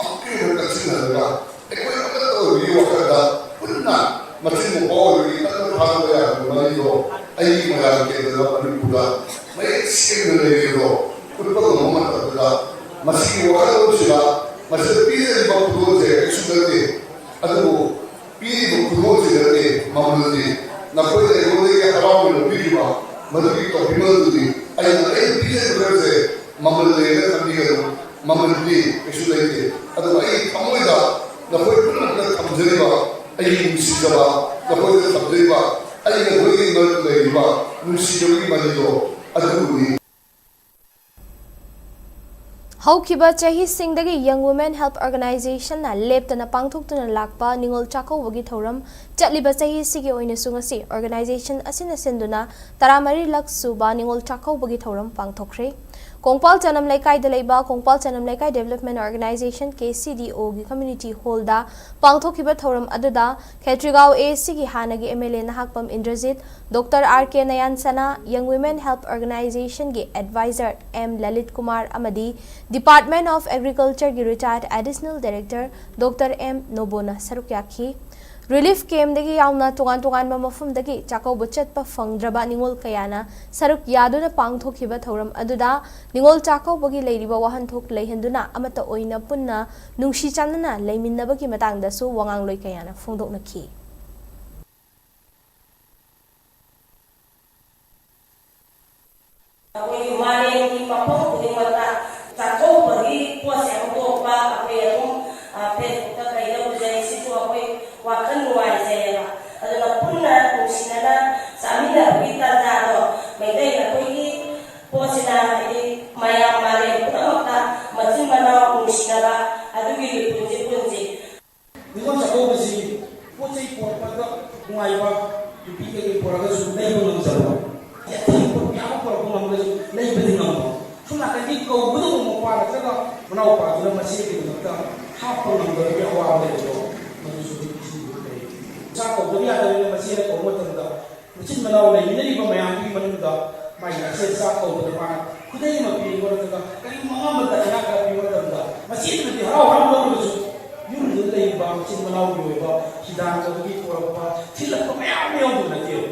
ꯑꯃꯨꯛꯀ ꯍꯦꯟꯅ ꯀꯛꯁꯤꯟꯅꯔꯒ ꯑꯩꯈꯣꯏ ꯑꯃꯠꯇ ꯑꯣꯏꯕꯒꯤ ꯋꯥꯈꯜꯗ ꯄꯨꯟꯅ ꯃꯆꯤꯟ ꯃꯧꯄ꯭ꯋꯥ ꯑꯣꯏꯕꯒꯤ ꯇꯠꯅ ꯊꯥꯗꯕ ꯌꯥꯗꯕ ꯃꯔꯤꯗꯣ ꯑꯩꯒꯤ ꯃꯣꯏꯔꯥꯡ ꯀꯦꯟꯗ꯭ꯔꯗ ꯃꯅꯤꯄꯨꯔꯗ ꯃꯌꯦꯛ ꯁꯦꯡꯅ ꯂꯩꯔꯤꯕꯗꯣ ꯎꯠꯄ ꯉꯝꯕ ꯃꯇꯝꯗ, ꯃꯁꯤꯒꯤ ꯋꯥꯈꯜꯂꯣꯟꯁꯤꯗ ꯃꯁꯤꯗ ꯄꯤꯖꯔꯤꯕ ꯈꯨꯗꯣꯜꯁꯦ ꯀꯩꯁꯨ ꯅꯠꯇꯦ꯫ ꯑꯗꯨꯕꯨ ꯄꯤꯔꯤꯕ ꯈꯨꯗꯣꯜꯁꯤꯗꯗꯤ ꯃꯃꯜꯗꯤ ꯅꯈꯣꯏꯅ ꯑꯩꯉꯣꯟꯗꯒꯤ ꯍꯔꯥꯎꯅ ꯂꯧꯕꯤꯔꯤꯕ ꯃꯗꯨꯒꯤ ꯇꯧꯕꯤꯃꯜꯗꯨꯗꯤ ꯑꯩꯅ ꯑꯩꯅ ꯄꯤꯖꯔꯤꯕꯁꯦ ꯃꯃꯜ ꯂꯩꯅ ꯈꯟꯕꯤꯒꯅꯨ꯫ ꯃꯃꯜꯗꯤ ꯀꯩꯁꯨ ꯂꯩꯇꯦ꯫ ꯑꯗꯨꯕꯨ ꯑꯩꯒꯤ ꯊꯃꯣꯏꯗ ꯅꯈꯣꯏ ꯄꯨꯝꯅꯃꯛꯇ ꯊꯝꯖꯔꯤꯕ, ꯑꯩꯒꯤ ꯅꯨꯡꯁꯤꯖꯕ, ꯅꯈꯣꯏꯗ ꯊꯝꯖꯔꯤꯕ, ꯑꯩꯒ ꯅꯈꯣꯏꯒꯤ ꯃꯔꯛꯇ ꯂꯩꯔꯤꯕ ꯅꯨꯡꯁꯤꯖꯕꯒꯤ ꯃꯔꯤꯗꯣ ꯑꯗꯨꯕꯨꯅꯤ꯫ ꯍꯧꯈꯤꯕ ꯆꯍꯤꯁꯤꯡꯗꯒꯤ Young Women Help Organizationꯅ ꯂꯦꯞꯇꯅ ꯄꯥꯡꯊꯣꯛꯇꯨꯅ ꯂꯥꯛꯄ ꯅꯤꯉꯣꯜ ꯆꯥꯛꯀꯧꯕꯒꯤ ꯊꯧꯔꯝ ꯆꯠꯂꯤꯕ ꯆꯍꯤꯁꯤꯒꯤ ꯑꯣꯏꯅꯁꯨ ꯉꯁꯤ organization ꯑꯁꯤꯅ ꯁꯤꯟꯗꯨꯅ ꯇꯔꯥꯃꯔꯤꯂꯛ ꯁꯨꯕ ꯅꯤꯉꯣꯜ ꯆꯥꯛꯀꯧꯕꯒꯤ ꯊꯧꯔꯝ ꯄꯥꯡꯊꯣꯛꯈ꯭ꯔꯦ꯫ ꯀꯣꯡꯄꯥꯜ ꯆꯅꯝ ꯂꯩꯀꯥꯏꯗ ꯂꯩꯕ ꯀꯣꯡꯄꯥꯜ ꯆꯅꯝ ꯂꯩꯀꯥꯏ Development Organization, K C D O, ꯒꯤ community hallꯗ ꯄꯥꯡꯊꯣꯛꯈꯤꯕ ꯊꯧꯔꯝ ꯑꯗꯨꯗ ꯈꯦꯇ꯭ꯔꯤꯒꯥꯎ A Cꯒꯤ ꯍꯥꯟꯅꯒꯤ M L A Nahakpam Indrajit, Doctor R K ꯅꯌꯥꯟꯁꯅꯥ, Young Women Help Organizationꯒꯤ advisor M Lalit Kumar ꯑꯃꯗꯤ Department of Agricultureꯒꯤ retired additional director Doctor M ꯅꯣꯕꯣꯅ ꯁꯔꯨꯛ ꯌꯥꯈꯤ꯫ Relief campꯗꯒꯤ ꯌꯥꯎꯅ ꯇꯣꯉꯥꯟ ꯇꯣꯉꯥꯟꯕ ꯃꯐꯝꯗꯒꯤ ꯆꯥꯛꯀꯧꯕ ꯆꯠꯄ ꯐꯪꯗ꯭ꯔꯕ ꯅꯤꯉꯣꯜ ꯀꯌꯥꯅ ꯁꯔꯨꯛ ꯌꯥꯗꯨꯅ ꯄꯥꯡꯊꯣꯛꯈꯤꯕ ꯊꯧꯔꯝ ꯑꯗꯨꯗ ꯅꯤꯉꯣꯜ ꯆꯥꯛꯀꯧꯕꯒꯤ ꯂꯩꯔꯤꯕ ꯋꯥꯍꯟꯊꯣꯛ ꯂꯩꯍꯟꯗꯨꯅ ꯑꯃꯠꯇ ꯑꯣꯏꯅ ꯄꯨꯟꯅ ꯅꯨꯡꯁꯤ ꯆꯥꯟꯅꯅ ꯂꯩꯃꯤꯟꯅꯕꯒꯤ ꯃꯇꯥꯡꯗꯁꯨ ꯋꯥꯉꯥꯡꯂꯣꯏ ꯀꯌꯥꯅ ꯐꯣꯡꯗꯣꯛꯅꯈꯤ꯫ ꯑꯩꯈꯣꯏꯒꯤ ꯃꯥꯂꯦꯝꯒꯤ ꯃꯐꯝ ꯈꯨꯗꯤꯡꯃꯛꯇ ꯆꯥꯛꯀꯧꯕꯒꯤ ꯄꯣꯠꯁꯦ ꯍꯧꯗꯣꯛꯄ ꯑꯩꯈꯣꯏ ꯑꯗꯨꯝ, ꯑ, Facebookꯇ ꯀꯩꯗ ꯎꯖꯩ꯫ ꯁꯤꯁꯨ ꯑꯩꯈꯣꯏ ꯋꯥꯈꯜ ꯅꯨꯡꯉꯥꯏꯖꯩꯌꯦꯕ꯫ ꯑꯗꯨꯅ ꯄꯨꯟꯅ ꯅꯨꯡꯁꯤꯅꯅ ꯆꯥꯃꯤꯟꯅꯕꯒꯤ ꯇꯥꯟꯖꯥꯗꯣ ꯃꯩꯇꯩ ꯑꯩꯈꯣꯏꯒꯤ ꯄꯣꯠꯁꯤꯅ ꯍꯥꯏꯗꯤ ꯃꯌꯥꯝ ꯃꯥꯂꯦꯝ ꯄꯨꯝꯅꯃꯛꯇ ꯃꯆꯤꯟ ꯃꯅꯥꯎ ꯅꯨꯡꯁꯤꯅꯕ ꯑꯗꯨꯒꯤ ꯂꯤꯄꯨꯟꯁꯤ ꯄꯨꯟꯁꯤ꯫ ꯅꯤꯉꯣꯜ ꯆꯥꯛꯀꯧꯕꯁꯤ ꯄꯣꯠ ꯆꯩ ꯄꯨꯔꯛꯄꯗ ꯅꯨꯡꯉꯥꯏꯕ, ꯅꯨꯄꯤ ꯀꯩꯀꯩ ꯄꯨꯔꯛꯑꯒꯁꯨ ꯂꯩꯕ ꯉꯝꯖꯕ, ꯑꯊꯦꯡꯕ ꯃꯌꯥꯝ ꯑꯃ ꯄꯨꯔꯛꯄ ꯉꯝꯃꯒꯁꯨ ꯂꯩꯕꯗꯤ ꯉꯝꯕ, ꯁꯣꯝ ꯅꯥꯀꯟꯒꯤ ꯀꯧꯒꯗꯧꯕ ꯃꯄꯥ ꯅꯠꯇ꯭ꯔꯒ ꯃꯅꯥꯎꯄꯥꯗꯨꯅ ꯃꯆꯦꯒꯤꯗꯃꯛꯇ ꯍꯥꯞꯄ ꯉꯝꯗꯕꯒꯤ ꯑꯋꯥꯕ ꯂꯩꯕꯗꯣ, ꯃꯗꯨꯁꯨ ꯍꯧꯖꯤꯛ ꯏꯁꯤꯡꯗꯨꯗ ꯂꯩ꯫ ꯆꯥꯛ ꯀꯧꯗꯕ ꯌꯥꯗꯕꯅꯤꯅ ꯃꯆꯦꯅ ꯀꯧꯕ ꯃꯇꯝꯗ ꯃꯆꯤꯟ ꯃꯅꯥꯎ ꯂꯩꯃꯤꯟꯅꯔꯤꯕ ꯃꯌꯥꯝꯗꯨꯒꯤ ꯃꯅꯨꯡꯗ ꯃꯥꯒꯤ ꯃꯆꯦ ꯆꯥꯛ ꯀꯧꯕꯗ ꯃꯥꯅ ꯈꯨꯗꯩ ꯑꯃ ꯄꯤꯕ ꯅꯠꯇ꯭ꯔꯒ ꯀꯔꯤꯒꯨꯝꯕ ꯑꯃ ꯗꯈꯤꯅꯥ ꯈꯔ ꯄꯤꯕ ꯃꯇꯝꯗ ꯃꯆꯦꯗꯨꯅꯗꯤ ꯍꯔꯥꯎ ꯍꯔꯥꯎ ꯂꯧꯔꯒꯁꯨ ꯌꯨꯝꯗꯨꯗ ꯂꯩꯔꯤꯕ ꯃꯆꯤꯟ ꯃꯅꯥꯎꯒꯤ ꯑꯣꯏꯕ ꯍꯤꯗꯥꯟꯅꯕꯒꯤ ꯄꯣꯔꯛꯄ ꯊꯤꯜꯂꯛꯄ ꯃꯌꯥꯝ ꯑꯃ ꯌꯥꯎꯗꯕ ꯅꯠꯇꯦꯕ꯫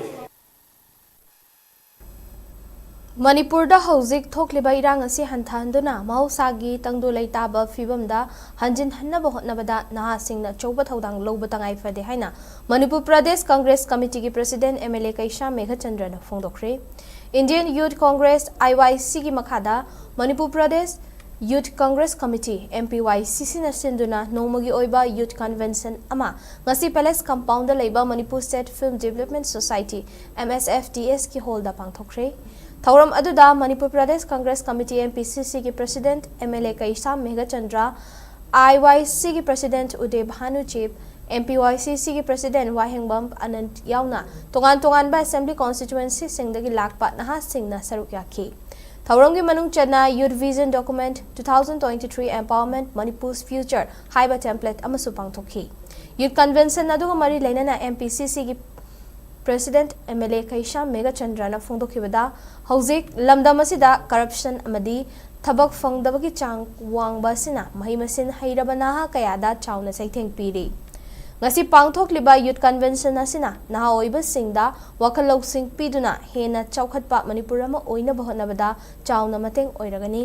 ꯃꯅꯤꯄꯨꯔꯗ ꯍꯧꯖꯤꯛ ꯊꯣꯛꯂꯤꯕ ꯏꯔꯥꯡ ꯑꯁꯤ ꯍꯟꯊꯍꯟꯗꯨꯅ ꯃꯍꯧꯁꯥꯒꯤ ꯇꯪꯗꯨ ꯂꯩꯇꯥꯕ ꯐꯤꯕꯝꯗ ꯍꯟꯖꯤꯟꯍꯟꯅꯕ ꯍꯣꯠꯅꯕꯗ ꯅꯍꯥꯁꯤꯡꯅ ꯑꯆꯧꯕ ꯊꯧꯗꯥꯡ ꯂꯧꯕ ꯇꯉꯥꯏ ꯐꯗꯦ ꯍꯥꯏꯅ ꯃꯅꯤꯄꯨꯔ ꯄ꯭ꯔꯗꯦꯁ ꯀꯪꯒ꯭ꯔꯦꯁ ꯀꯃꯤꯇꯤꯒꯤ president M L A Keisham ꯃꯦꯘꯆꯟꯗ꯭ꯔꯅ ꯐꯣꯡꯗꯣꯛꯈ꯭ꯔꯦ꯫ Indian Youth Congress, I Y C ꯒꯤ ꯃꯈꯥꯗ Manipur Pradesh Youth Congress Committee, M P Y C C ꯅ ꯁꯤꯟꯗꯨꯅ ꯅꯣꯡꯃꯒꯤ ꯑꯣꯏꯕ youth convention ꯑꯃ ꯉꯁꯤ Palace Compound ꯗ ꯂꯩꯕ Manipur State Film Development Society, M S F D S ꯀꯤ hall ꯗ ꯄꯥꯡꯊꯣꯛꯈ꯭ꯔꯦ꯫ ꯊꯧꯔꯝ ꯑꯗꯨꯗ ꯃꯅꯤꯄꯨꯔ ꯄ꯭ꯔꯗꯦꯁ ꯀꯪꯒ꯭ꯔꯦꯁ ꯀꯃꯤꯇꯤ, MPCC ꯒꯤ ꯄ꯭ꯔꯁꯤꯗꯦꯟꯠ MLA ꯀꯩꯁꯥꯝ ꯃꯦꯘꯆꯟꯗ꯭ꯔ, IYC ꯒꯤ ꯄ꯭ꯔꯁꯤꯗꯦꯟꯠ ꯎꯗꯦ ꯚꯥꯅꯨ ꯆꯤꯞ, MPYCC ꯒꯤ ꯄ꯭ꯔꯁꯤꯗꯦꯟꯠ ꯋꯥꯍꯦꯡꯕꯝ ꯑꯅꯟꯠ ꯌꯥꯎꯅ ꯇꯣꯉꯥꯟ ꯇꯣꯉꯥꯟꯕ ꯑꯦꯁꯦꯝꯕ꯭ꯂꯤ ꯀꯣꯟꯁꯇꯤꯇ꯭ꯋꯦꯟꯁꯤꯁꯤꯡꯗꯒꯤ ꯂꯥꯛꯄ ꯅꯍꯥꯁꯤꯡꯅ ꯁꯔꯨꯛ ꯌꯥꯈꯤ꯫ ꯊꯧꯔꯝꯒꯤ ꯃꯅꯨꯡ ꯆꯟꯅ Youth Vision Document, two thousand twenty-three Empowerment, Manipur's Future ꯍꯥꯏꯕ ꯇꯦꯝꯄ꯭ꯂꯦꯠ ꯑꯃꯁꯨ ꯄꯥꯡꯊꯣꯛꯈꯤ꯫ ꯌꯨꯊ ꯀꯟꯚꯦꯟꯁꯟ ꯑꯗꯨꯒ ꯃꯔꯤ ꯂꯩꯅꯅ MPCC ꯒꯤ ꯄ꯭ꯔꯁꯤꯗꯦꯟꯠ MLA ꯀꯩꯁꯥꯝ ꯃꯦꯘꯆꯟꯗ꯭ꯔꯅ ꯐꯣꯡꯗꯣꯛꯈꯤꯕꯗ, ꯍꯧꯖꯤꯛ ꯂꯝꯗꯝ ꯑꯁꯤꯗ ꯀꯔꯞꯁꯟ ꯑꯃꯗꯤ ꯊꯕꯛ ꯐꯪꯗꯕꯒꯤ ꯆꯥꯡ ꯋꯥꯡꯕ ꯑꯁꯤꯅ ꯃꯍꯩ ꯃꯁꯤꯡ ꯍꯩꯔꯕ ꯅꯍꯥ ꯀꯌꯥꯗ ꯆꯥꯎꯅ ꯆꯩꯊꯦꯡ ꯄꯤꯔꯤ꯫ ꯉꯁꯤ ꯄꯥꯡꯊꯣꯛꯂꯤꯕ ꯌꯨꯊ ꯀꯟꯚꯦꯟꯁꯟ ꯑꯁꯤꯅ ꯅꯍꯥ ꯑꯣꯏꯕꯁꯤꯡꯗ ꯋꯥꯈꯜ ꯂꯧꯁꯤꯡ ꯄꯤꯗꯨꯅ ꯍꯦꯟꯅ ꯆꯥꯎꯈꯠꯄ ꯃꯅꯤꯄꯨꯔ ꯑꯃ ꯑꯣꯏꯅꯕ ꯍꯣꯠꯅꯕꯗ ꯆꯥꯎꯅ ꯃꯇꯦꯡ ꯑꯣꯏꯔꯒꯅꯤ꯫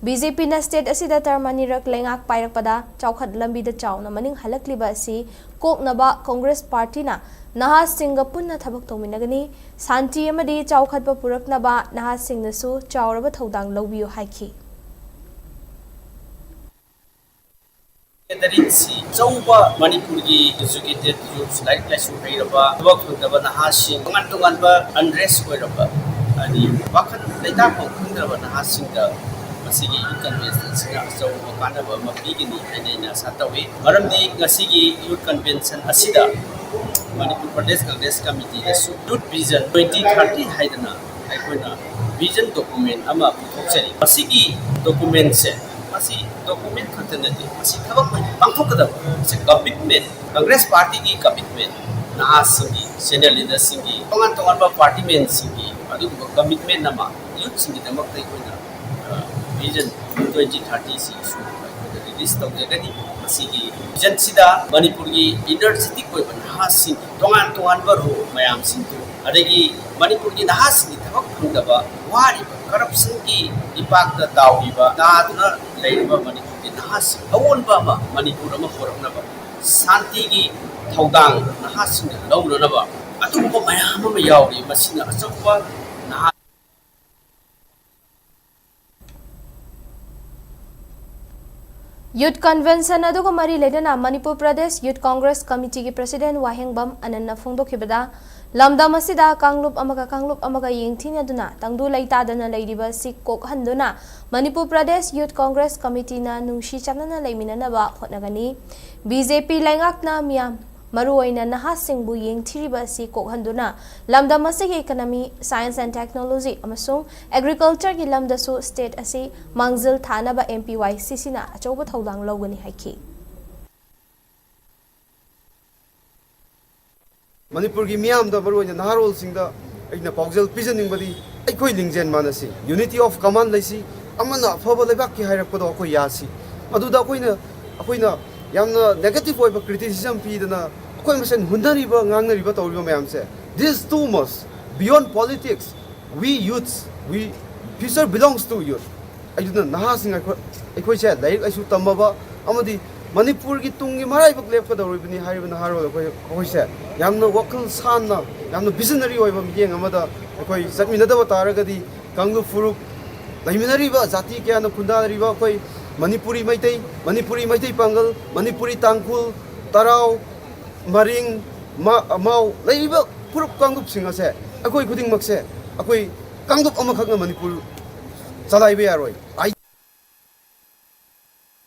BJP ꯅ ꯁ꯭ꯇꯦꯠ ꯑꯁꯤꯗ ꯇꯔꯝ ꯑꯅꯤꯔꯛ ꯂꯩꯉꯥꯛ ꯄꯥꯏꯔꯛꯄꯗ ꯆꯥꯎꯈꯠ ꯂꯝꯕꯤꯗ ꯆꯥꯎꯅ ꯃꯅꯤꯡ ꯍꯜꯂꯛꯂꯤꯕ ꯑꯁꯤ ꯀꯣꯛꯅꯕ ꯀꯪꯒ꯭ꯔꯦꯁ ꯄꯥꯔꯇꯤꯅ ꯅꯍꯥꯁꯤꯡꯒ ꯄꯨꯟꯅ ꯊꯕꯛ ꯇꯧꯃꯤꯟꯅꯒꯅꯤ꯫ ꯁꯥꯟꯇꯤ ꯑꯃꯗꯤ ꯆꯥꯎꯈꯠꯄ ꯄꯨꯔꯛꯅꯕ ꯅꯍꯥꯁꯤꯡꯅꯁꯨ ꯆꯥꯎꯔꯕ ꯊꯧꯗꯥꯡ ꯂꯧꯕꯤꯌꯨ ꯍꯥꯏꯈꯤ꯫ ꯁꯤ ꯑꯆꯧꯕ ꯃꯅꯤꯄꯨꯔꯒꯤ ꯏꯖꯨꯀꯦꯇꯦꯠ ꯌꯨꯠꯁ, ꯂꯥꯏꯔꯤꯛ ꯂꯥꯏꯁꯨ ꯍꯩꯔꯕ, ꯊꯕꯛ ꯐꯪꯗꯕ ꯅꯍꯥꯁꯤꯡ, ꯇꯣꯉꯥꯟ ꯇꯣꯉꯥꯟꯕ ꯑꯟꯔꯦꯁ ꯑꯣꯏꯔꯕ, ꯍꯥꯏꯗꯤ ꯋꯥꯈꯜ ꯂꯩꯇꯥꯐꯝ ꯈꯪꯗ꯭ꯔꯕ ꯅꯍꯥꯁꯤꯡꯗ ꯃꯁꯤꯒꯤ ꯌꯨꯠ ꯀꯟꯚꯦꯟꯁꯟꯁꯤꯅ ꯑꯆꯧꯕ ꯀꯥꯟꯅꯕ ꯑꯃ ꯄꯤꯒꯅꯤ ꯍꯥꯏꯅ ꯑꯩꯅ ꯑꯥꯁꯥ ꯇꯧꯏ꯫ ꯃꯔꯝꯗꯤ ꯉꯁꯤꯒꯤ ꯌꯨꯠ ꯀꯟꯚꯦꯟꯁꯟ ꯑꯁꯤꯗ ꯃꯅꯤꯄꯨꯔ ꯄ꯭ꯔꯗꯦꯁ ꯀꯪꯒ꯭ꯔꯦꯁ ꯀꯃꯤꯇꯤꯗꯁꯨ ꯌꯨꯠ ꯚꯤꯖꯟ ꯇ꯭ꯋꯦꯟꯇꯤ ꯊꯥꯔꯇꯤ ꯍꯥꯏꯗꯅ ꯑꯩꯈꯣꯏꯅ ꯚꯤꯖꯟ ꯗꯣꯀꯨꯃꯦꯟ ꯑꯃ ꯄꯨꯊꯣꯛꯆꯔꯤ꯫ ꯃꯁꯤꯒꯤ ꯗꯣꯀꯨꯃꯦꯟꯁꯦ, ꯃꯁꯤ ꯗꯣꯀꯨꯃꯦꯟ ꯈꯛꯇ ꯅꯠꯇꯦ, ꯃꯁꯤ ꯊꯕꯛ ꯑꯣꯏꯅ ꯄꯥꯡꯊꯣꯛꯀꯗꯕ꯫ ꯃꯁꯤ ꯀꯃꯤꯠꯃꯦꯟ, ꯀꯪꯒ꯭ꯔꯦꯁ ꯄꯥꯔꯇꯤꯒꯤ ꯀꯃꯤꯠꯃꯦꯟ, ꯅꯍꯥꯁꯤꯡꯒꯤ, ꯁꯦꯅꯤꯌꯔ ꯂꯤꯗꯔꯁꯤꯡꯒꯤ, ꯇꯣꯉꯥꯟ ꯇꯣꯉꯥꯟꯕ ꯄꯥꯔꯇꯤ ꯃꯦꯟꯁꯤꯡꯒꯤ ꯑꯗꯨꯒꯨꯝꯕ ꯀꯃꯤꯠꯃꯦꯟ ꯑꯃ ꯌꯨꯠꯁꯤꯡꯒꯤꯗꯃꯛꯇ ꯑꯩꯈꯣꯏꯅ, ꯑ, ꯚꯤꯖꯟ ꯇ꯭ꯋꯦꯟꯇꯤ ꯊꯥꯔꯇꯤꯁꯤꯁꯨ ꯑꯩꯈꯣꯏꯅ ꯔꯤꯂꯤꯁ ꯇꯧꯖꯒꯅꯤ꯫ ꯃꯁꯤꯒꯤ ꯚꯤꯖꯟꯁꯤꯗ ꯃꯅꯤꯄꯨꯔꯒꯤ ꯏꯅꯔꯖꯦꯇꯤꯛ ꯑꯣꯏꯕ ꯅꯍꯥꯁꯤꯡ, ꯇꯣꯉꯥꯟ ꯇꯣꯉꯥꯟꯕ ꯔꯣ ꯃꯌꯥꯝꯁꯤꯡꯗꯨ, ꯑꯗꯒꯤ ꯃꯅꯤꯄꯨꯔꯒꯤ ꯅꯍꯥꯁꯤꯡꯒꯤ ꯊꯕꯛ ꯐꯪꯗꯕ, ꯋꯥꯔꯤꯕ, ꯀꯔꯞꯁꯟꯒꯤ ꯏꯄꯥꯛꯇ ꯇꯥꯎꯔꯤꯕ, ꯇꯥꯗꯨꯅ ꯂꯩꯔꯤꯕ ꯃꯅꯤꯄꯨꯔꯒꯤ ꯅꯍꯥꯁꯤꯡ ꯑꯑꯣꯟꯕ ꯑꯃ, ꯃꯅꯤꯄꯨꯔ ꯑꯃ ꯄꯨꯔꯛꯅꯕ ꯁꯥꯟꯇꯤꯒꯤ ꯊꯧꯗꯥꯡ ꯅꯍꯥꯁꯤꯡꯅ ꯂꯧꯅꯅꯕ ꯑꯗꯨꯒꯨꯝꯕ ꯃꯌꯥꯝ ꯑꯃ ꯌꯥꯎꯔꯤ꯫ ꯃꯁꯤꯅ ꯑꯆꯧꯕ ꯅꯍꯥ ꯌꯨꯠ ꯀꯟꯚꯦꯟꯁꯟ ꯑꯗꯨꯒ ꯃꯔꯤ ꯂꯩꯅꯅ ꯃꯅꯤꯄꯨꯔ ꯄ꯭ꯔꯗꯦꯁ ꯌꯨꯠ ꯀꯪꯒ꯭ꯔꯦꯁ ꯀꯃꯤꯇꯤꯒꯤ ꯄ꯭ꯔꯁꯤꯗꯦꯟꯠ ꯋꯥꯍꯦꯡꯕꯝ ꯑꯅꯟꯅ ꯐꯣꯡꯗꯣꯛꯈꯤꯕꯗ, ꯂꯝꯗꯝ ꯑꯁꯤꯗ ꯀꯥꯡꯂꯨꯞ ꯑꯃꯒ ꯀꯥꯡꯂꯨꯞ ꯑꯃꯒ ꯌꯦꯡꯊꯤꯅꯗꯨꯅ ꯇꯪꯗꯨ ꯂꯩꯇꯥꯗꯅ ꯂꯩꯔꯤꯕ ꯑꯁꯤ ꯀꯣꯛꯍꯟꯗꯨꯅ ꯃꯅꯤꯄꯨꯔ ꯄ꯭ꯔꯗꯦꯁ ꯌꯨꯠ ꯀꯣꯡꯒ꯭ꯔꯦꯁ ꯀꯃꯤꯇꯤꯅ ꯅꯨꯡꯁꯤ ꯆꯥꯟꯅꯅ ꯂꯩꯃꯤꯟꯅꯅꯕ ꯍꯣꯠꯅꯒꯅꯤ꯫ ꯕꯤ ꯖꯦ ꯄꯤ ꯂꯩꯉꯥꯛꯅ ꯃꯤꯌꯥꯝ, ꯃꯔꯨꯑꯣꯏꯅ ꯅꯍꯥꯁꯤꯡꯕꯨ ꯌꯦꯡꯊꯤꯔꯤꯕ ꯑꯁꯤ ꯀꯣꯛꯍꯟꯗꯨꯅ ꯂꯝꯗꯝ ꯑꯁꯤꯒꯤ economy, science and technology ꯑꯃꯁꯨꯡ agricultureꯒꯤ ꯂꯝꯗꯁꯨ state ꯑꯁꯤ ꯃꯥꯡꯖꯤꯜ ꯊꯥꯅꯕ M P Y C Cꯅ ꯑꯆꯧꯕ ꯊꯧꯗꯥꯡ ꯂꯧꯒꯅꯤ ꯍꯥꯏꯈꯤ꯫ ꯃꯅꯤꯄꯨꯔꯒꯤ ꯃꯤꯌꯥꯝꯗ, ꯃꯔꯨꯑꯣꯏꯅ ꯅꯍꯥꯔꯣꯜꯁꯤꯡꯗ ꯑꯩꯅ ꯄꯥꯎꯖꯦꯜ ꯄꯤꯖꯅꯤꯡꯕꯗꯤ, ꯑꯩꯈꯣꯏ ꯂꯤꯡꯖꯦꯜ ꯃꯥꯟꯅꯁꯤ, unity of command ꯂꯩꯁꯤ, ꯑꯃꯅ ꯑꯐꯕ ꯂꯩꯕꯥꯛꯀꯤ ꯍꯥꯏꯔꯛꯄꯗꯣ ꯑꯩꯈꯣꯏ ꯌꯥꯁꯤ꯫ ꯃꯗꯨꯗ ꯑꯩꯈꯣꯏꯅ, ꯑꯩꯈꯣꯏꯅ ꯌꯥꯝꯅ negative ꯑꯣꯏꯕ criticism ꯄꯤꯗꯅ ꯑꯩꯈꯣꯏ ꯃꯁꯦꯟ ꯍꯨꯟꯅꯔꯤꯕ, ꯉꯥꯡꯅꯔꯤꯕ, ꯇꯧꯔꯤꯕ ꯃꯌꯥꯝꯁꯦ, this too much, beyond politics, we youths, we, future belongs to youth꯫ ꯑꯗꯨꯅ ꯅꯍꯥꯁꯤꯡ ꯑꯩꯈꯣꯏ, ꯑꯩꯈꯣꯏꯁꯦ ꯂꯥꯏꯔꯤꯛ ꯂꯥꯏꯁꯨ ꯇꯝꯃꯕ ꯑꯃꯗꯤ ꯃꯅꯤꯄꯨꯔꯒꯤ ꯇꯨꯡꯒꯤ ꯃꯔꯥꯏꯕꯛ ꯂꯦꯞꯀꯗꯧꯔꯤꯕꯅꯤ ꯍꯥꯏꯔꯤꯕ ꯅꯍꯥꯔꯣꯜ ꯑꯩꯈꯣꯏ, ꯑꯩꯈꯣꯏꯁꯦ ꯌꯥꯝꯅ ꯋꯥꯈꯜ ꯁꯥꯟꯅ, ꯌꯥꯝꯅ visionary ꯑꯣꯏꯕ ꯃꯤꯠꯌꯦꯡ ꯑꯃꯗ ꯑꯩꯈꯣꯏ ꯆꯠꯃꯤꯟꯅꯗꯕ ꯇꯥꯔꯒꯗꯤ, ꯀꯥꯡꯂꯨꯞ ꯐꯨꯔꯨꯞ, ꯂꯩꯃꯤꯟꯅꯔꯤꯕ ꯖꯥꯇꯤ ꯀꯌꯥꯅ ꯈꯨꯟꯗꯥꯔꯤꯕ ꯑꯩꯈꯣꯏ ꯃꯅꯤꯄꯨꯔꯤ ꯃꯩꯇꯩ, ꯃꯅꯤꯄꯨꯔꯤ ꯃꯩꯇꯩ ꯄꯥꯡꯒꯜ, ꯃꯅꯤꯄꯨꯔꯤ ꯇꯥꯡꯈꯨꯜ, ꯇꯔꯥꯎ, ꯃꯔꯤꯡ, ꯃꯥ-, ꯃꯥꯎ ꯂꯩꯔꯤꯕ ꯐꯨꯔꯨꯞ ꯀꯥꯡꯂꯨꯞꯁꯤꯡ ꯑꯁꯦ, ꯑꯩꯈꯣꯏ ꯈꯨꯗꯤꯡꯃꯛꯁꯦ, ꯑꯩꯈꯣꯏ ꯀꯥꯡꯂꯨꯞ ꯑꯃꯈꯛꯅ ꯃꯅꯤꯄꯨꯔ ꯆꯂꯥꯏꯕ ꯌꯥꯔꯣꯏ꯫ ꯑꯩ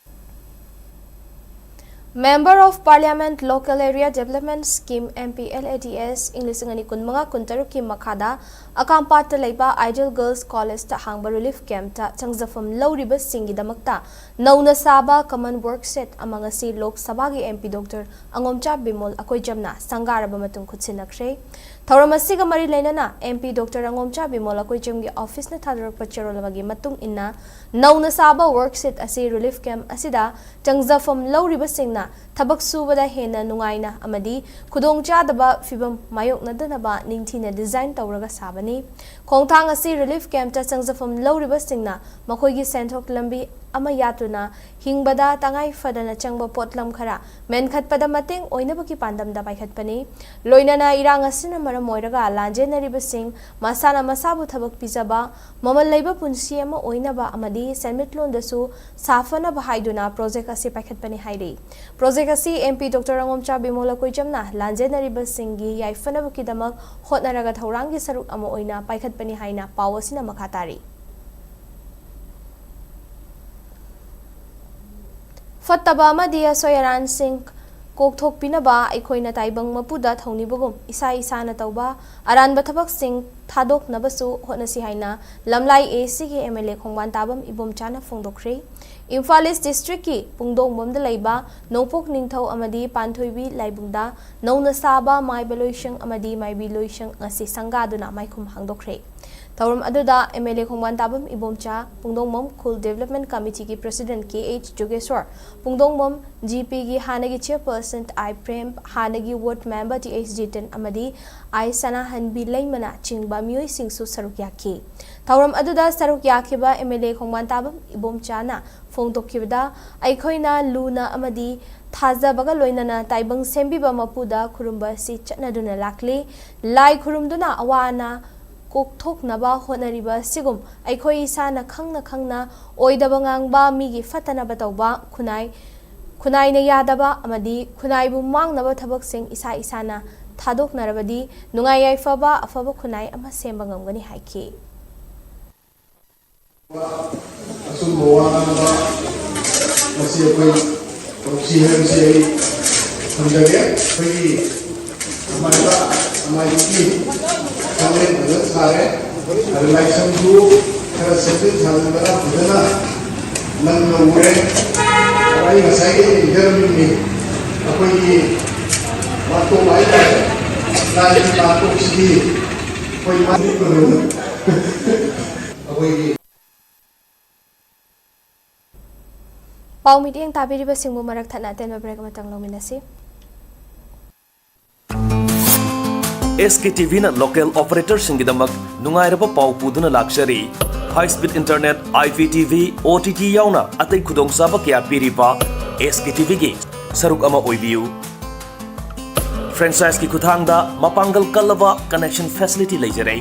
Member of Parliament Local Area Development Scheme, M P L A D S, ꯏꯪ ꯂꯤꯁꯤꯡ ꯑꯅꯤ ꯀꯨꯟꯃꯉꯥ ꯀꯨꯟꯇꯔꯨꯛꯀꯤ ꯃꯈꯥꯗ ꯑꯀꯥꯝꯄꯥꯠꯇ ꯂꯩꯕ Ideal Girls Collegeꯇ ꯍꯥꯡꯕ relief campꯇ ꯆꯪꯖꯐꯝ ꯂꯧꯔꯤꯕꯁꯤꯡꯒꯤꯗꯃꯛꯇ ꯅꯧꯅ ꯁꯥꯕ common work shed ꯑꯃ ꯉꯁꯤ ꯂꯣꯛ ꯁꯚꯥꯒꯤ M P Doctor ꯑꯉꯣꯝꯆꯥ ꯕꯤꯃꯣꯜ ꯑꯀꯣꯏꯖꯝꯅ ꯁꯪꯒꯥꯔꯕ ꯃꯇꯨꯡ ꯈꯨꯠꯁꯤꯟꯅꯈ꯭ꯔꯦ꯫ ꯊꯧꯔꯝ ꯑꯁꯤꯒ ꯃꯔꯤ ꯂꯩꯅꯅ M P Doctor ꯑꯉꯣꯝꯆꯥ ꯕꯤꯃꯣꯜ ꯑꯀꯣꯏꯖꯝꯒꯤ officeꯅ ꯊꯥꯗꯣꯔꯛꯄ ꯆꯦꯔꯣꯜ ꯑꯃꯒꯤ ꯃꯇꯨꯡ ꯏꯟꯅ, ꯅꯧꯅ ꯁꯥꯕ work shed ꯑꯁꯤ relief camp ꯑꯁꯤꯗ ꯆꯪꯖꯐꯝ ꯂꯧꯔꯤꯕꯁꯤꯡꯅ ꯊꯕꯛ ꯁꯨꯕꯗ ꯍꯦꯟꯅ ꯅꯨꯡꯉꯥꯏꯅ ꯑꯃꯗꯤ ꯈꯨꯗꯣꯡꯆꯥꯗꯕ ꯐꯤꯚꯝ ꯃꯥꯌꯣꯛꯅꯗꯅꯕ ꯅꯤꯡꯊꯤꯅ design ꯇꯧꯔꯒ ꯁꯥꯕꯅꯤ꯫ ꯈꯣꯡꯊꯥꯡ ꯑꯁꯤ relief campꯇ ꯆꯪꯖꯐꯝ ꯂꯧꯔꯤꯕꯁꯤꯡꯅ ꯃꯈꯣꯏꯒꯤ ꯁꯦꯟꯊꯣꯛ ꯂꯝꯕꯤ ꯑꯃ ꯌꯥꯠꯇꯨꯅ ꯍꯤꯡꯕꯗ ꯇꯉꯥꯏ ꯐꯗꯅ ꯆꯪꯕ ꯄꯣꯠꯂꯝ ꯈꯔ ꯃꯦꯟꯈꯠꯄꯗ ꯃꯇꯦꯡ ꯑꯣꯏꯅꯕꯒꯤ ꯄꯥꯟꯗꯝꯗ ꯄꯥꯏꯈꯠꯄꯅꯤ꯫ ꯂꯣꯏꯅꯅ ꯏꯔꯥꯡ ꯑꯁꯤꯅ ꯃꯔꯝ ꯑꯣꯏꯔꯒ ꯂꯥꯟꯖꯦꯟꯅꯔꯤꯕꯁꯤꯡ ꯃꯁꯥꯅ ꯃꯁꯥꯕꯨ ꯊꯕꯛ ꯄꯤꯖꯕ, ꯃꯃꯜ ꯂꯩꯕ ꯄꯨꯟꯁꯤ ꯑꯃ ꯑꯣꯏꯅꯕ ꯑꯃꯗꯤ ꯁꯦꯟꯃꯤꯠꯂꯣꯟꯗꯁꯨ ꯁꯥꯐꯅꯕ ꯍꯥꯏꯗꯨꯅ ꯄ꯭ꯔꯣꯖꯦꯛ ꯑꯁꯤ ꯄꯥꯏꯈꯠꯄꯅꯤ ꯍꯥꯏꯔꯤ꯫ ꯄ꯭ꯔꯣꯖꯦꯛ ꯑꯁꯤ MP Doctor ꯔꯪꯉꯣꯝꯆꯥ ꯕꯤꯃꯣꯂ ꯀꯣꯏꯖꯝꯅ ꯂꯥꯟꯖꯦꯟꯅꯔꯤꯕꯁꯤꯡꯒꯤ ꯌꯥꯏꯐꯅꯕꯒꯤꯗꯃꯛ ꯍꯣꯠꯅꯔꯒ ꯊꯧꯔꯥꯡꯒꯤ ꯁꯔꯨꯛ ꯑꯃ ꯑꯣꯏꯅ ꯄꯥꯏꯈꯠꯄꯅꯤ ꯍꯥꯏꯅ ꯄꯥꯎ ꯑꯁꯤꯅ ꯃꯈꯥ ꯇꯥꯔꯤ꯫ ꯐꯠꯇꯕ ꯑꯃꯗꯤ ꯑꯁꯣꯏ ꯑꯔꯥꯟꯁꯤꯡ ꯀꯣꯛꯊꯣꯛꯄꯤꯅꯕ ꯑꯩꯈꯣꯏꯅ ꯇꯥꯏꯕꯪ ꯃꯄꯨꯗ ꯊꯧꯅꯤꯕꯒꯨꯝ, ꯏꯁꯥ ꯏꯁꯥꯅ ꯇꯧꯕ ꯑꯔꯥꯟꯕ ꯊꯕꯛꯁꯤꯡ ꯊꯥꯗꯣꯛꯅꯕꯁꯨ ꯍꯣꯠꯅꯁꯤ ꯍꯥꯏꯅ ꯂꯝꯂꯥꯏ ACꯒꯤ MLA ꯈꯣꯡꯕꯥꯟ ꯇꯥꯕꯝ ꯏꯕꯣꯝꯆꯥꯅ ꯐꯣꯡꯗꯣꯛꯈ꯭ꯔꯦ꯫ ꯏꯝꯐꯥꯜ ꯏꯁ ꯗꯤꯁꯇ꯭ꯔꯤꯛꯀꯤ ꯄꯨꯡꯗꯣꯡꯕꯝꯗ ꯂꯩꯕ ꯅꯣꯡꯄꯣꯛ ꯅꯤꯡꯊꯧ ꯑꯃꯗꯤ ꯄꯥꯟꯊꯣꯏꯕꯤ ꯂꯥꯏꯕꯨꯡꯗ ꯅꯧꯅ ꯁꯥꯕ ꯃꯥꯏꯕ ꯂꯣꯏꯁꯪ ꯑꯃꯗꯤ ꯃꯥꯏꯕꯤ ꯂꯣꯏꯁꯪ ꯑꯁꯤ ꯁꯪꯒꯥꯗꯨꯅ ꯃꯥꯏꯈꯨꯝ ꯍꯥꯡꯗꯣꯛꯈ꯭ꯔꯦ꯫ ꯊꯧꯔꯝ ꯑꯗꯨꯗ MLA ꯈꯣꯡꯕꯥꯟ ꯇꯥꯕꯝ ꯏꯕꯣꯝꯆꯥ, ꯄꯨꯡꯗꯣꯡꯕꯝ ꯈꯨꯜ Development Committeeꯒꯤ President KH ꯖꯣꯒꯦꯁꯣꯔ, ꯄꯨꯡꯗꯣꯡꯕꯝ GPꯒꯤ ꯍꯥꯟꯅꯒꯤ Chairperson I ꯄ꯭ꯔꯦꯝ, ꯍꯥꯟꯅꯒꯤ Ward Member TH ꯖꯤꯇꯟ ꯑꯃꯗꯤ I ꯁꯅꯥꯍꯟꯕꯤ ꯂꯩꯃꯅ ꯆꯤꯡꯕ ꯃꯤꯑꯣꯏꯁꯤꯡꯁꯨ ꯁꯔꯨꯛ ꯌꯥꯈꯤ꯫ ꯊꯧꯔꯝ ꯑꯗꯨꯗ ꯁꯔꯨꯛ ꯌꯥꯈꯤꯕ MLA ꯈꯣꯡꯕꯥꯟ ꯇꯥꯕꯝ ꯏꯕꯣꯝꯆꯥꯅ ꯐꯣꯡꯗꯣꯛꯈꯤꯕꯗ, ꯑꯩꯈꯣꯏꯅ ꯂꯨꯅ ꯑꯃꯗꯤ ꯊꯥꯖꯕꯒ ꯂꯣꯏꯅꯅ ꯇꯥꯏꯕꯪ ꯁꯦꯝꯕꯤꯕ ꯃꯄꯨꯗ ꯈꯨꯔꯨꯝꯕ ꯑꯁꯤ ꯆꯠꯅꯗꯨꯅ ꯂꯥꯛꯂꯤ꯫ ꯂꯥꯏ ꯈꯨꯔꯨꯝꯗꯨꯅ ꯑꯋꯥ ꯑꯅꯥ ꯀꯣꯛꯊꯣꯛꯅꯕ ꯍꯣꯠꯅꯔꯤꯕ ꯑꯁꯤꯒꯨꯝ ꯑꯩꯈꯣꯏ ꯏꯁꯥꯅ ꯈꯪꯅ ꯈꯪꯅ ꯑꯣꯏꯗꯕ ꯉꯥꯡꯕ, ꯃꯤꯒꯤ ꯐꯠꯇꯅꯕ ꯇꯧꯕ, ꯈꯨꯟꯅꯥꯏ, ꯈꯨꯟꯅꯥꯏꯅ ꯌꯥꯗꯕ ꯑꯃꯗꯤ ꯈꯨꯟꯅꯥꯏꯕꯨ ꯃꯥꯡꯅꯕ ꯊꯕꯛꯁꯤꯡ ꯏꯁꯥ ꯏꯁꯥꯅ ꯊꯥꯗꯣꯛꯅꯔꯕꯗꯤ ꯅꯨꯡꯉꯥꯏ ꯌꯥꯏꯐꯕ ꯑꯐꯕ ꯈꯨꯟꯅꯥꯏ ꯑꯃ ꯁꯦꯝꯕ ꯉꯝꯒꯅꯤ ꯍꯥꯏꯈꯤ꯫ ꯑꯆꯨꯝꯕ ꯋꯥ ꯉꯥꯡꯕ, ꯃꯁꯤ ꯑꯩꯈꯣꯏ ꯇꯧꯁꯤ ꯍꯥꯏꯕꯁꯤ ꯑꯩ ꯊꯝꯖꯒꯦ꯫ ꯑꯩꯈꯣꯏꯒꯤ ꯑꯃꯥꯏꯕ, ꯑꯃꯥꯏꯕꯒꯤ ꯐꯅꯦꯛ ꯐꯖꯅ ꯁꯥꯔꯦ꯫ ꯑꯗꯨ ꯂꯥꯏꯁꯪꯁꯨ ꯈꯔ ꯁꯦꯝꯖꯤꯟ ꯁꯥꯖꯤꯟꯗꯅ ꯐꯖꯅ ꯅꯪꯅ ꯎꯔꯦ꯫ ꯑꯗꯣ ꯑꯩ ꯉꯁꯥꯏꯗꯒꯤ ꯏꯟꯖꯔꯝꯃꯤꯅꯤ꯫ ꯑꯩꯈꯣꯏꯒꯤ ꯋꯥꯇꯣꯛ ꯍꯥꯏꯇꯥꯔꯦ, ꯂꯥꯏꯒꯤ ꯋꯥꯇꯣꯛꯁꯤꯗꯤ ꯑꯩꯈꯣꯏ ꯃꯥꯒꯤ ꯑꯩꯈꯣꯏꯒꯤ ꯄꯥꯎ ꯃꯤꯠꯌꯦꯡ ꯇꯥꯕꯤꯔꯤꯕꯁꯤꯡꯕꯨ ꯃꯔꯛ ꯊꯠꯅ ꯑꯇꯦꯟꯕ break ꯑꯃꯇꯪ ꯂꯧꯃꯤꯟꯅꯁꯤ꯫ SKTVꯅ local operatorꯁꯤꯡꯒꯤꯗꯃꯛ ꯅꯨꯡꯉꯥꯏꯔꯕ ꯄꯥꯎ ꯄꯨꯗꯨꯅ ꯂꯥꯛꯆꯔꯤ꯫ High speed internet, IPTV, OTT ꯌꯥꯎꯅ ꯑꯇꯩ ꯈꯨꯗꯣꯡꯆꯥꯕ ꯀꯌꯥ ꯄꯤꯔꯤꯕ SKTVꯒꯤ ꯁꯔꯨꯛ ꯑꯃ ꯑꯣꯏꯕꯤꯌꯨ꯫ Franchiseꯀꯤ ꯈꯨꯠꯊꯥꯡꯗ ꯃꯄꯥꯡꯒꯜ ꯀꯜꯂꯕ connection facility ꯂꯩꯖꯔꯦ꯫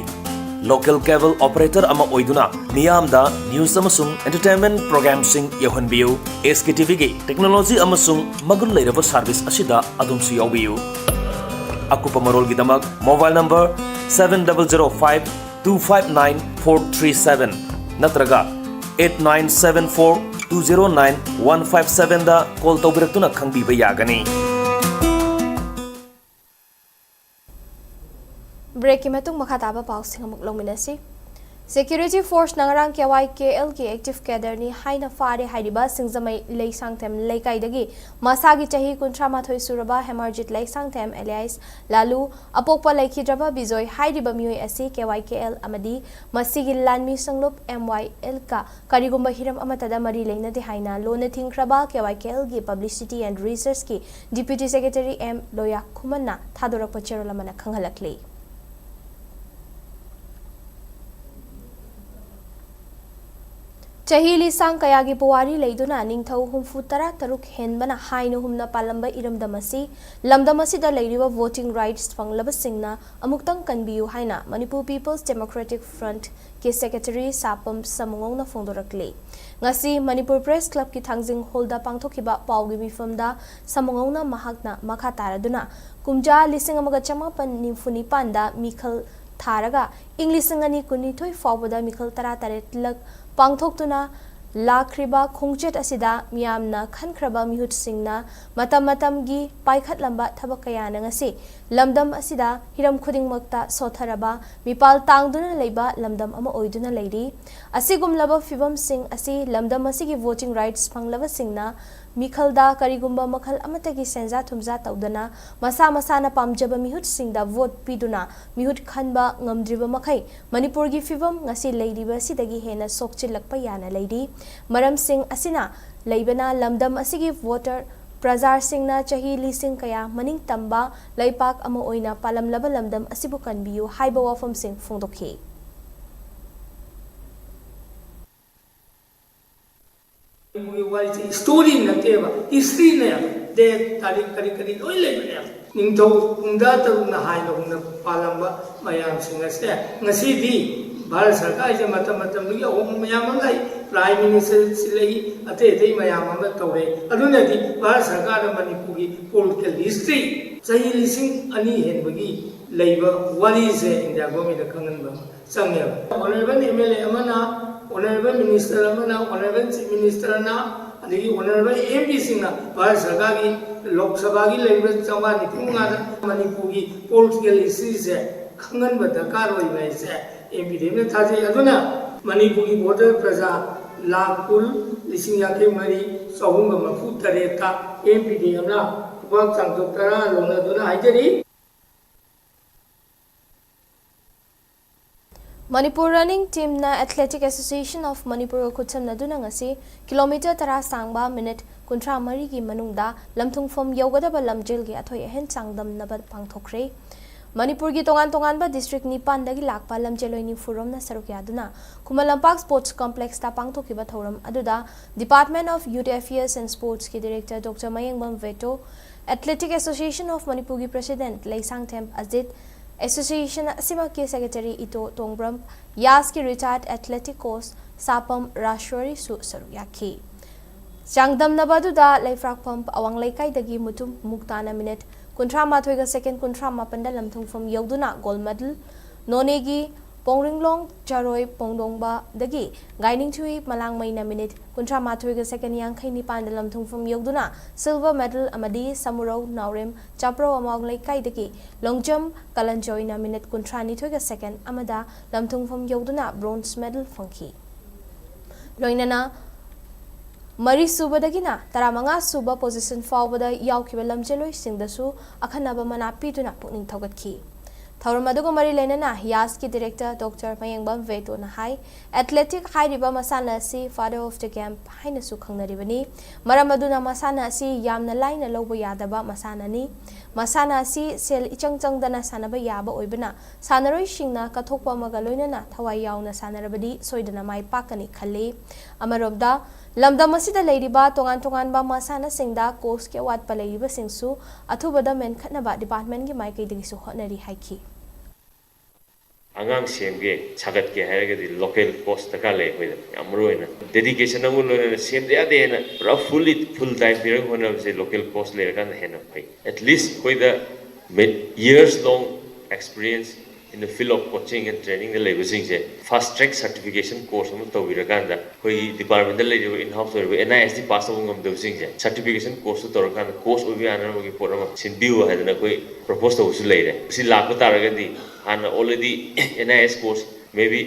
Local cable operator ꯑꯃ ꯑꯣꯏꯗꯨꯅ ꯃꯤꯌꯥꯝꯗ news ꯑꯃꯁꯨꯡ entertainment programꯁꯤꯡ ꯌꯧꯍꯟꯕꯤꯌꯨ꯫ SKTVꯒꯤ technology ꯑꯃꯁꯨꯡ ꯃꯒꯨꯟ ꯂꯩꯔꯕ service ꯑꯁꯤꯗ ꯑꯗꯣꯝꯁꯨ ꯌꯥꯎꯕꯤꯌꯨ꯫ ꯑꯀꯨꯞꯄ ꯃꯔꯣꯜꯒꯤꯗꯃꯛ mobile number seven double zero five two five nine four three seven ꯅꯠꯇ꯭ꯔꯒ eight nine seven four two zero nine one five sevenꯗ call ꯇꯧꯕꯤꯔꯛꯇꯨꯅ ꯈꯪꯕꯤꯕ ꯌꯥꯒꯅꯤ꯫ Breakꯀꯤ ꯃꯇꯨꯡ ꯃꯈꯥ ꯇꯥꯕ ꯄꯥꯎꯁꯤꯡ ꯑꯃꯨꯛ ꯂꯧꯃꯤꯟꯅꯁꯤ꯫ Security forceꯅ ꯉꯔꯥꯡ KYKLꯒꯤ active cadreꯅꯤ ꯍꯥꯏꯅ ꯐꯥꯔꯦ ꯍꯥꯏꯔꯤꯕ ꯁꯤꯡꯖꯃꯩ ꯂꯩꯁꯥꯡꯊꯦꯝ ꯂꯩꯀꯥꯏꯗꯒꯤ ꯃꯁꯥꯒꯤ ꯆꯍꯤ ꯀꯨꯟꯊ꯭ꯔꯥ ꯃꯥꯊꯣꯏ ꯁꯨꯔꯕ ꯍꯦꯃꯔꯖꯤꯠ ꯂꯩꯁꯥꯡꯊꯦꯝ alias ꯂꯥꯂꯨ, ꯑꯄꯣꯛꯄ ꯂꯩꯈꯤꯗ꯭ꯔꯕ ꯕꯤꯖꯣꯏ ꯍꯥꯏꯔꯤꯕ ꯃꯤꯑꯣꯏ ꯑꯁꯤ KYKL ꯑꯃꯗꯤ ꯃꯁꯤꯒꯤ ꯂꯥꯟꯃꯤ ꯁꯪꯂꯨꯞ MYLꯒ ꯀꯔꯤꯒꯨꯝꯕ ꯍꯤꯔꯝ ꯑꯃꯠꯇꯗ ꯃꯔꯤ ꯂꯩꯅꯗꯦ ꯍꯥꯏꯅ ꯂꯣꯟꯅ ꯊꯤꯡꯈ꯭ꯔꯕ KYKLꯒꯤ Publicity and Researchꯀꯤ Deputy Secretary M ꯂꯣꯌꯥꯈꯨꯃꯟꯅ ꯊꯥꯗꯣꯔꯛꯄ ꯆꯦꯔꯣꯜ ꯑꯃꯅ ꯈꯪꯍꯜꯂꯛꯂꯤ꯫ ꯆꯍꯤ ꯂꯤꯁꯥꯡ ꯀꯌꯥꯒꯤ ꯄꯨꯋꯥꯔꯤ ꯂꯩꯗꯨꯅ ꯅꯤꯡꯊꯧ ꯍꯨꯝꯐꯨ ꯇꯔꯥ ꯇꯔꯨꯛ ꯍꯦꯟꯕꯅ ꯍꯥꯏꯅ ꯍꯨꯝꯅ ꯄꯥꯜꯂꯝꯕ ꯏꯔꯝꯗꯝ ꯑꯁꯤ, ꯂꯝꯗꯝ ꯑꯁꯤꯗ ꯂꯩꯔꯤꯕ voting rights ꯐꯪꯂꯕꯁꯤꯡꯅ ꯑꯃꯨꯛꯇꯪ ꯀꯟꯕꯤꯌꯨ ꯍꯥꯏꯅ Manipur People's Democratic Frontꯀꯤ Secretary ꯁꯥꯄꯝ ꯁꯃꯨꯉꯧꯅ ꯐꯣꯡꯗꯣꯔꯛꯂꯤ꯫ ꯉꯁꯤ ꯃꯅꯤꯄꯨꯔ Press Clubꯀꯤ ꯊꯥꯡꯖꯤꯡ Hallꯗ ꯄꯥꯡꯊꯣꯛꯈꯤꯕ ꯄꯥꯎꯒꯤ ꯃꯤꯐꯝꯗ ꯁꯃꯨꯉꯧꯅ ꯃꯍꯥꯛꯅ ꯃꯈꯥ ꯇꯥꯔꯗꯨꯅ ꯀꯨꯝꯖꯥ ꯂꯤꯁꯤꯡ ꯑꯃꯒ ꯆꯃꯥꯄꯟ ꯅꯤꯐꯨ ꯅꯤꯄꯥꯟꯗ ꯃꯤꯈꯜ ꯊꯥꯔꯒ ꯏꯪ ꯂꯤꯁꯤꯡ ꯑꯅꯤ ꯀꯨꯟꯅꯤꯊꯣꯏ ꯐꯥꯎꯕꯗ ꯃꯤꯈꯜ ꯇꯔꯥꯇꯔꯦꯠ ꯂꯛ ꯄꯥꯡꯊꯣꯛꯇꯨꯅ ꯂꯥꯛꯈ꯭ꯔꯤꯕ ꯈꯣꯡꯆꯠ ꯑꯁꯤꯗ ꯃꯤꯌꯥꯝꯅ ꯈꯟꯈ꯭ꯔꯕ ꯃꯤꯍꯨꯠꯁꯤꯡꯅ ꯃꯇꯝ ꯃꯇꯝꯒꯤ ꯄꯥꯏꯈꯠꯂꯝꯕ ꯊꯕꯛ ꯀꯌꯥꯅ ꯉꯁꯤ ꯂꯝꯗꯝ ꯑꯁꯤꯗ ꯍꯤꯔꯝ ꯈꯨꯗꯤꯡꯃꯛꯇ ꯁꯣꯠꯊꯔꯕ, ꯃꯤꯄꯥꯜ ꯇꯥꯡꯗꯨꯅ ꯂꯩꯕ ꯂꯝꯗꯝ ꯑꯃ ꯑꯣꯏꯗꯨꯅ ꯂꯩꯔꯤ꯫ ꯑꯁꯤꯒꯨꯝꯂꯕ ꯐꯤꯕꯝꯁꯤꯡ ꯑꯁꯤ ꯂꯝꯗꯝ ꯑꯁꯤꯒꯤ voting rights ꯐꯪꯂꯕꯁꯤꯡꯅ ꯃꯤꯈꯜꯗ ꯀꯔꯤꯒꯨꯝꯕ ꯃꯈꯜ ꯑꯃꯠꯇꯒꯤ ꯁꯦꯟꯖꯥ ꯊꯨꯝꯖꯥ ꯇꯧꯗꯅ ꯃꯁꯥ ꯃꯁꯥꯅ ꯄꯥꯝꯖꯕ ꯃꯤꯍꯨꯠꯁꯤꯡꯗ vote ꯄꯤꯗꯨꯅ ꯃꯤꯍꯨꯠ ꯈꯟꯕ ꯉꯝꯗ꯭ꯔꯤꯕ ꯃꯈꯩ ꯃꯅꯤꯄꯨꯔꯒꯤ ꯐꯤꯕꯝ ꯉꯁꯤ ꯂꯩꯔꯤꯕ ꯑꯁꯤꯗꯒꯤ ꯍꯦꯟꯅ ꯁꯣꯛꯆꯤꯜꯂꯛꯄ ꯌꯥꯅ ꯂꯩꯔꯤ꯫ ꯃꯔꯝꯁꯤꯡ ꯑꯁꯤꯅ ꯂꯩꯕꯅ ꯂꯝꯗꯝ ꯑꯁꯤꯒꯤ voter ꯄ꯭ꯔꯖꯥꯁꯤꯡꯅ ꯆꯍꯤ ꯂꯤꯁꯤꯡ ꯀꯌꯥ ꯃꯅꯤꯡ ꯇꯝꯕ ꯂꯩꯄꯥꯛ ꯑꯃ ꯑꯣꯏꯅ ꯄꯥꯜꯂꯝꯂꯕ ꯂꯝꯗꯝ ꯑꯁꯤꯕꯨ ꯀꯟꯕꯤꯌꯨ ꯍꯥꯏꯕ ꯋꯥꯐꯝꯁꯤꯡ ꯐꯣꯡꯗꯣꯛꯈꯤ꯫ ꯃꯣꯏꯒꯤ ꯋꯥꯔꯤꯁꯦ ꯁ꯭ꯇꯣꯔꯤ ꯅꯠꯇꯦꯕ, ꯍꯤꯁꯇ꯭ꯔꯤꯅꯦꯕ꯫ ꯗꯦꯠ, ꯇꯥꯔꯤꯛ ꯀꯔꯤ ꯀꯔꯤ ꯂꯣꯏ ꯂꯩꯕꯅꯦꯕ꯫ ꯅꯤꯡꯊꯧ ꯄꯨꯡꯗꯥ ꯇꯔꯨꯛꯅ ꯍꯥꯏꯕꯒꯨꯝꯅ ꯄꯥꯜꯂꯝꯕ ꯃꯌꯥꯝꯁꯤꯡ ꯑꯁꯦ ꯉꯁꯤꯗꯤ ꯚꯥꯔꯠ ꯁꯔꯀꯥꯔꯁꯦ ꯃꯇꯝ ꯃꯇꯝꯗꯨꯒꯤ ꯑꯍꯣꯡꯕ ꯃꯌꯥꯝ ꯑꯃ ꯂꯩ, ꯄ꯭ꯔꯥꯏꯝ ꯃꯤꯅꯤꯁꯇꯔ ꯁꯤꯜꯂꯛꯏ, ꯑꯇꯩ ꯑꯇꯩ ꯃꯌꯥꯝ ꯑꯃ ꯇꯧꯔꯦ꯫ ꯑꯗꯨꯅꯗꯤ ꯚꯥꯔꯠ ꯁꯔꯀꯥꯔꯅ ꯃꯅꯤꯄꯨꯔꯒꯤ ꯄꯣꯂꯤꯇꯤꯀꯦꯜ ꯍꯤꯁꯇ꯭ꯔꯤ ꯆꯍꯤ ꯂꯤꯁꯤꯡ ꯑꯅꯤ ꯍꯦꯟꯕꯒꯤ ꯂꯩꯕ ꯋꯥꯔꯤꯁꯦ ꯏꯟꯗꯤꯌꯥ ꯒꯣꯔꯃꯦꯟꯗ ꯈꯪꯍꯟꯕ ꯑꯃ ꯆꯪꯉꯦꯕ꯫ ꯑꯣꯅꯔꯦꯕꯜ ꯑꯦꯝ ꯑꯦꯜ ꯑꯦ ꯑꯃꯅ, ꯑꯣꯅꯔꯦꯕꯜ ꯃꯤꯅꯤꯁꯇꯔ ꯑꯃꯅ, ꯑꯣꯅꯔꯦꯕꯜ ꯆꯤꯐ ꯃꯤꯅꯤꯁꯇꯔꯅ, ꯑꯗꯒꯤ ꯑꯣꯅꯔꯦꯕꯜ ꯑꯦꯝ ꯄꯤꯁꯤꯡꯅ ꯚꯥꯔꯠ ꯁꯔꯀꯥꯔꯒꯤ ꯂꯣꯛ ꯁꯚꯥꯒꯤ ꯂꯩꯔꯤꯕ ꯆꯥꯝꯃꯉꯥ ꯅꯤꯐꯨ ꯃꯉꯥꯗ ꯃꯅꯤꯄꯨꯔꯒꯤ ꯄꯣꯂꯤꯇꯤꯀꯦꯜ ꯍꯤꯁꯇ꯭ꯔꯤꯁꯦ ꯈꯪꯍꯟꯕ ꯗꯔꯀꯥꯔ ꯑꯣꯏꯕ ꯍꯥꯏꯁꯦ ꯑꯦꯝ ꯄꯤꯗꯩꯅ ꯊꯥꯖꯩ꯫ ꯑꯗꯨꯅ ꯃꯅꯤꯄꯨꯔꯒꯤ ꯚꯣꯇꯔ ꯄ꯭ꯔꯖꯥ ꯂꯥꯈ ꯀꯨꯟ, ꯂꯤꯁꯤꯡ ꯌꯥꯡꯈꯩ ꯃꯔꯤ, ꯆꯍꯨꯝꯒ ꯃꯔꯤꯐꯨ ꯇꯔꯦꯠꯇ ꯑꯦꯝ ꯄꯤꯗꯩ ꯑꯃꯅ ꯈꯨꯕꯥꯛ ꯆꯥꯡꯆꯣꯛ ꯇꯔꯥ ꯂꯧꯅꯗꯨꯅ ꯍꯥꯏꯖꯔꯤ꯫ Manipur running ꯇꯤꯝꯅ athletic association of ꯃꯅꯤꯄꯨꯔꯒ ꯈꯨꯠꯁꯝꯅꯗꯨꯅ ꯉꯁꯤ ꯀꯤꯂꯣꯃꯤꯇꯔ ꯇꯔꯥ ꯁꯥꯡꯕ ꯃꯤꯅꯤꯠ ꯀꯨꯟꯊ꯭ꯔꯥ ꯃꯔꯤꯒꯤ ꯃꯅꯨꯡꯗ ꯂꯝꯊꯨꯡꯐꯝ ꯌꯧꯒꯗꯕ ꯂꯝꯖꯦꯜꯒꯤ ꯑꯊꯣꯏ ꯑꯍꯦꯟ ꯆꯥꯡꯗꯝꯅꯕ ꯄꯥꯡꯊꯣꯛꯈ꯭ꯔꯦ꯫ ꯃꯅꯤꯄꯨꯔꯒꯤ ꯇꯣꯉꯥꯟ ꯇꯣꯉꯥꯟꯕ ꯗꯤꯁꯇ꯭ꯔꯤꯛ ꯅꯤꯄꯥꯟꯗꯒꯤ ꯂꯥꯛꯄ ꯂꯝꯖꯦꯜꯂꯣꯏ ꯅꯤꯐꯨꯔꯣꯝꯅ ꯁꯔꯨꯛ ꯌꯥꯗꯨꯅ ꯈꯨꯃꯟ ꯂꯝꯄꯥꯛ ꯁ꯭ꯄꯣꯔꯠꯁ ꯀꯣꯝꯄ꯭ꯂꯦꯛꯁꯇ ꯄꯥꯡꯊꯣꯛꯈꯤꯕ ꯊꯧꯔꯝ ꯑꯗꯨꯗ Department of Youth Affairs and Sportsꯀꯤ director doctor Mayengbam Veto, athletic association of ꯃꯅꯤꯄꯨꯔꯒꯤ ꯄ꯭ꯔꯁꯤꯗꯦꯟꯠ ꯂꯩꯁꯥꯡꯊꯦꯝ ꯑꯖꯤꯠ, ꯑꯦꯁꯣꯁꯤꯌꯦꯁꯟ ꯑꯁꯤꯃꯛꯀꯤ ꯁꯦꯀ꯭ꯔꯦꯇꯔꯤ ꯏꯇꯣ ꯇꯣꯡꯕ꯭ꯔꯝ, ꯌꯥꯁꯀꯤ ꯔꯤꯇꯥꯌꯔꯗ ꯑꯦꯊꯂꯦꯇꯤꯛ ꯀꯣꯆ ꯁꯥꯄꯝ ꯔꯥꯖꯁ꯭ꯋꯥꯔꯤꯁꯨ ꯁꯔꯨꯛ ꯌꯥꯈꯤ꯫ ꯆꯥꯡꯗꯝꯅꯕ ꯑꯗꯨꯗ ꯂꯩꯐ꯭ꯔꯥꯛꯄꯝ ꯑꯋꯥꯡ ꯂꯩꯀꯥꯏꯗꯒꯤ ꯃꯨꯇꯨꯝ ꯃꯨꯛꯇꯥꯅ ꯃꯤꯅꯤꯠ ꯀꯨꯟꯊ꯭ꯔꯥ ꯃꯥꯊꯣꯏꯒ ꯁꯦꯀꯦꯟ ꯀꯨꯟꯊ꯭ꯔꯥ ꯃꯥꯄꯟꯗ ꯂꯝꯊꯨꯡꯐꯝ ꯌꯧꯗꯨꯅ ꯒꯣꯜ ꯃꯦꯗꯜ, ꯅꯣꯅꯦꯒꯤ ꯄꯣꯡꯔꯤꯡꯂꯣꯡ ꯆꯔꯣꯏ ꯄꯣꯡꯗꯣꯡꯕꯗꯒꯤ ꯒꯥꯏꯅꯤꯡꯊꯨꯏ ꯃꯂꯥꯡꯃꯩꯅ ꯃꯤꯅꯤꯠ ꯀꯨꯟꯊ꯭ꯔꯥ ꯃꯥꯊꯣꯏꯒ ꯁꯦꯀꯦꯟ ꯌꯥꯡꯈꯩ ꯅꯤꯄꯥꯟꯗ ꯂꯝꯊꯨꯡꯐꯝ ꯌꯧꯗꯨꯅ ꯁꯤꯜꯚꯔ ꯃꯦꯗꯜ ꯑꯃꯗꯤ ꯁꯃꯨꯔꯧ ꯅꯥꯎꯔꯦꯝ ꯆꯥꯄ꯭ꯔꯧ ꯑꯃꯥꯎ ꯂꯩꯀꯥꯏꯗꯒꯤ ꯂꯣꯡꯖꯝ ꯀꯂꯟꯖꯣꯏꯅ ꯃꯤꯅꯤꯠ ꯀꯨꯟꯊ꯭ꯔꯥ ꯅꯤꯊꯣꯏꯒ ꯁꯦꯀꯦꯟ ꯑꯃꯗ ꯂꯝꯊꯨꯡꯐꯝ ꯌꯧꯗꯨꯅ ꯕ꯭ꯔꯣꯟꯖ ꯃꯦꯗꯜ ꯐꯪꯈꯤ꯫ ꯂꯣꯏꯅꯅ ꯃꯔꯤꯁꯨꯕꯗꯒꯤꯅ ꯇꯔꯥꯃꯉꯥ ꯁꯨꯕ ꯄꯣꯖꯤꯁꯟ ꯐꯥꯎꯕꯗ ꯌꯥꯎꯈꯤꯕ ꯂꯝꯖꯦꯜꯂꯣꯏꯁꯤꯡꯗꯁꯨ ꯑꯈꯟꯅꯕ ꯃꯅꯥ ꯄꯤꯗꯨꯅ ꯄꯨꯛꯅꯤꯡ ꯊꯧꯒꯠꯈꯤ꯫ ꯊꯧꯔꯝ ꯑꯗꯨꯒ ꯃꯔꯤ ꯂꯩꯅꯅ ꯌꯥꯁꯀꯤ ꯗꯤꯔꯦꯛꯇꯔ ꯗꯣꯛꯇꯔ ꯃꯌꯦꯡꯕꯝ ꯚꯦꯇꯣꯅ ꯍꯥꯏ, ꯑꯦꯊꯂꯦꯇꯤꯛ ꯍꯥꯏꯔꯤꯕ ꯃꯁꯥꯟꯅ ꯑꯁꯤ Father of the Game ꯍꯥꯏꯅꯁꯨ ꯈꯪꯅꯔꯤꯕꯅꯤ꯫ ꯃꯔꯝ ꯑꯗꯨꯅ ꯃꯁꯥꯟꯅ ꯑꯁꯤ ꯌꯥꯝꯅ ꯂꯥꯏꯅ ꯂꯧꯕ ꯌꯥꯗꯕ ꯃꯁꯥꯟꯅꯅꯤ꯫ ꯃꯁꯥꯟꯅ ꯑꯁꯤ ꯁꯦꯜ ꯏꯆꯪ ꯆꯪꯗꯅ ꯁꯥꯟꯅꯕ ꯌꯥꯕ ꯑꯣꯏꯕꯅ, ꯁꯥꯟꯅꯔꯣꯏꯁꯤꯡꯅ ꯀꯠꯊꯣꯛꯄ ꯑꯃꯒ ꯂꯣꯏꯅꯅ ꯊꯋꯥꯏ ꯌꯥꯎꯅ ꯁꯥꯟꯅꯔꯕꯗꯤ ꯁꯣꯏꯗꯅ ꯃꯥꯏ ꯄꯥꯛꯀꯅꯤ ꯈꯜꯂꯤ꯫ ꯑꯃꯔꯣꯝꯗ, ꯂꯝꯗꯝ ꯑꯁꯤꯗ ꯂꯩꯔꯤꯕ ꯇꯣꯉꯥꯟ ꯇꯣꯉꯥꯟꯕ ꯃꯁꯥꯟꯅꯁꯤꯡꯗ ꯀꯣꯆꯀꯤ ꯑꯋꯥꯠꯄ ꯂꯩꯔꯤꯕꯁꯤꯡꯁꯨ ꯑꯊꯨꯕꯗ ꯃꯦꯟꯈꯠꯅꯕ ꯗꯤꯄꯥꯔꯠꯃꯦꯟꯒꯤ ꯃꯥꯏꯀꯩꯗꯒꯤꯁꯨ ꯍꯣꯠꯅꯔꯤ ꯍꯥꯏꯈꯤ꯫ ꯑꯉꯥꯡ ꯁꯦꯝꯒꯦ, ꯁꯥꯒꯠꯀꯦ ꯍꯥꯏꯔꯒꯗꯤ ꯂꯣꯀꯦꯜ ꯀꯣꯆ ꯗꯔꯀꯥꯔ ꯂꯩ ꯑꯩꯈꯣꯏꯗ꯫ ꯌꯥꯝ ꯃꯔꯨ ꯑꯣꯏꯅ ꯗꯦꯗꯤꯀꯦꯁꯟ ꯑꯃꯒ ꯂꯣꯏꯅꯅ ꯁꯦꯝꯗ ꯌꯥꯗꯦꯅ ꯄꯨꯔꯥ ꯐꯨꯜꯂꯤ, ꯐꯨꯜ ꯇꯥꯏꯝ ꯄꯤꯔꯒ ꯍꯣꯠꯅꯕꯁꯦ ꯂꯣꯀꯦꯜ ꯀꯣꯆ ꯂꯩꯔꯀꯥꯟꯗ ꯍꯦꯟꯅ ꯐꯩ꯫ ꯑꯦꯠꯂꯤꯁ ꯑꯩꯈꯣꯏꯗ ꯃꯤꯠ years long experience in the field of coaching and trainingꯗ ꯂꯩꯕꯁꯤꯡꯁꯦ ꯐꯥꯁ ꯇ꯭ꯔꯦꯛ ꯁꯔꯇꯤꯐꯤꯀꯦꯁꯟ ꯀꯣꯔꯁ ꯑꯃ ꯇꯧꯕꯤꯔꯀꯥꯟꯗ, ꯑꯩꯈꯣꯏꯒꯤ ꯗꯤꯄꯥꯔꯠꯃꯦꯟꯗ ꯂꯩꯔꯤꯕ ꯏꯟ ꯍꯥꯎꯁ ꯑꯣꯏꯔꯤꯕ ꯑꯦꯟ ꯑꯥꯏ ꯑꯦꯁ ꯇꯤ ꯄꯥꯁ ꯇꯧꯕ ꯉꯝꯗꯕꯁꯤꯡꯁꯦ ꯁꯔꯇꯤꯐꯤꯀꯦꯁꯟ ꯀꯣꯔꯁꯇꯨ ꯇꯧꯔꯀꯥꯟꯗ ꯀꯣꯆ ꯑꯣꯏꯕ ꯌꯥꯅꯅꯕꯒꯤ ꯄꯣꯠ ꯑꯃ ꯁꯤꯟꯕꯤꯌꯨ ꯍꯥꯏꯗꯅ ꯑꯩꯈꯣꯏ ꯄ꯭ꯔꯣꯄꯣꯁ ꯇꯧꯕꯁꯨ ꯂꯩꯔꯦ꯫ ꯁꯤ ꯂꯥꯛꯄ ꯇꯥꯔꯒꯗꯤ ꯍꯥꯟꯅ already N I S course maybe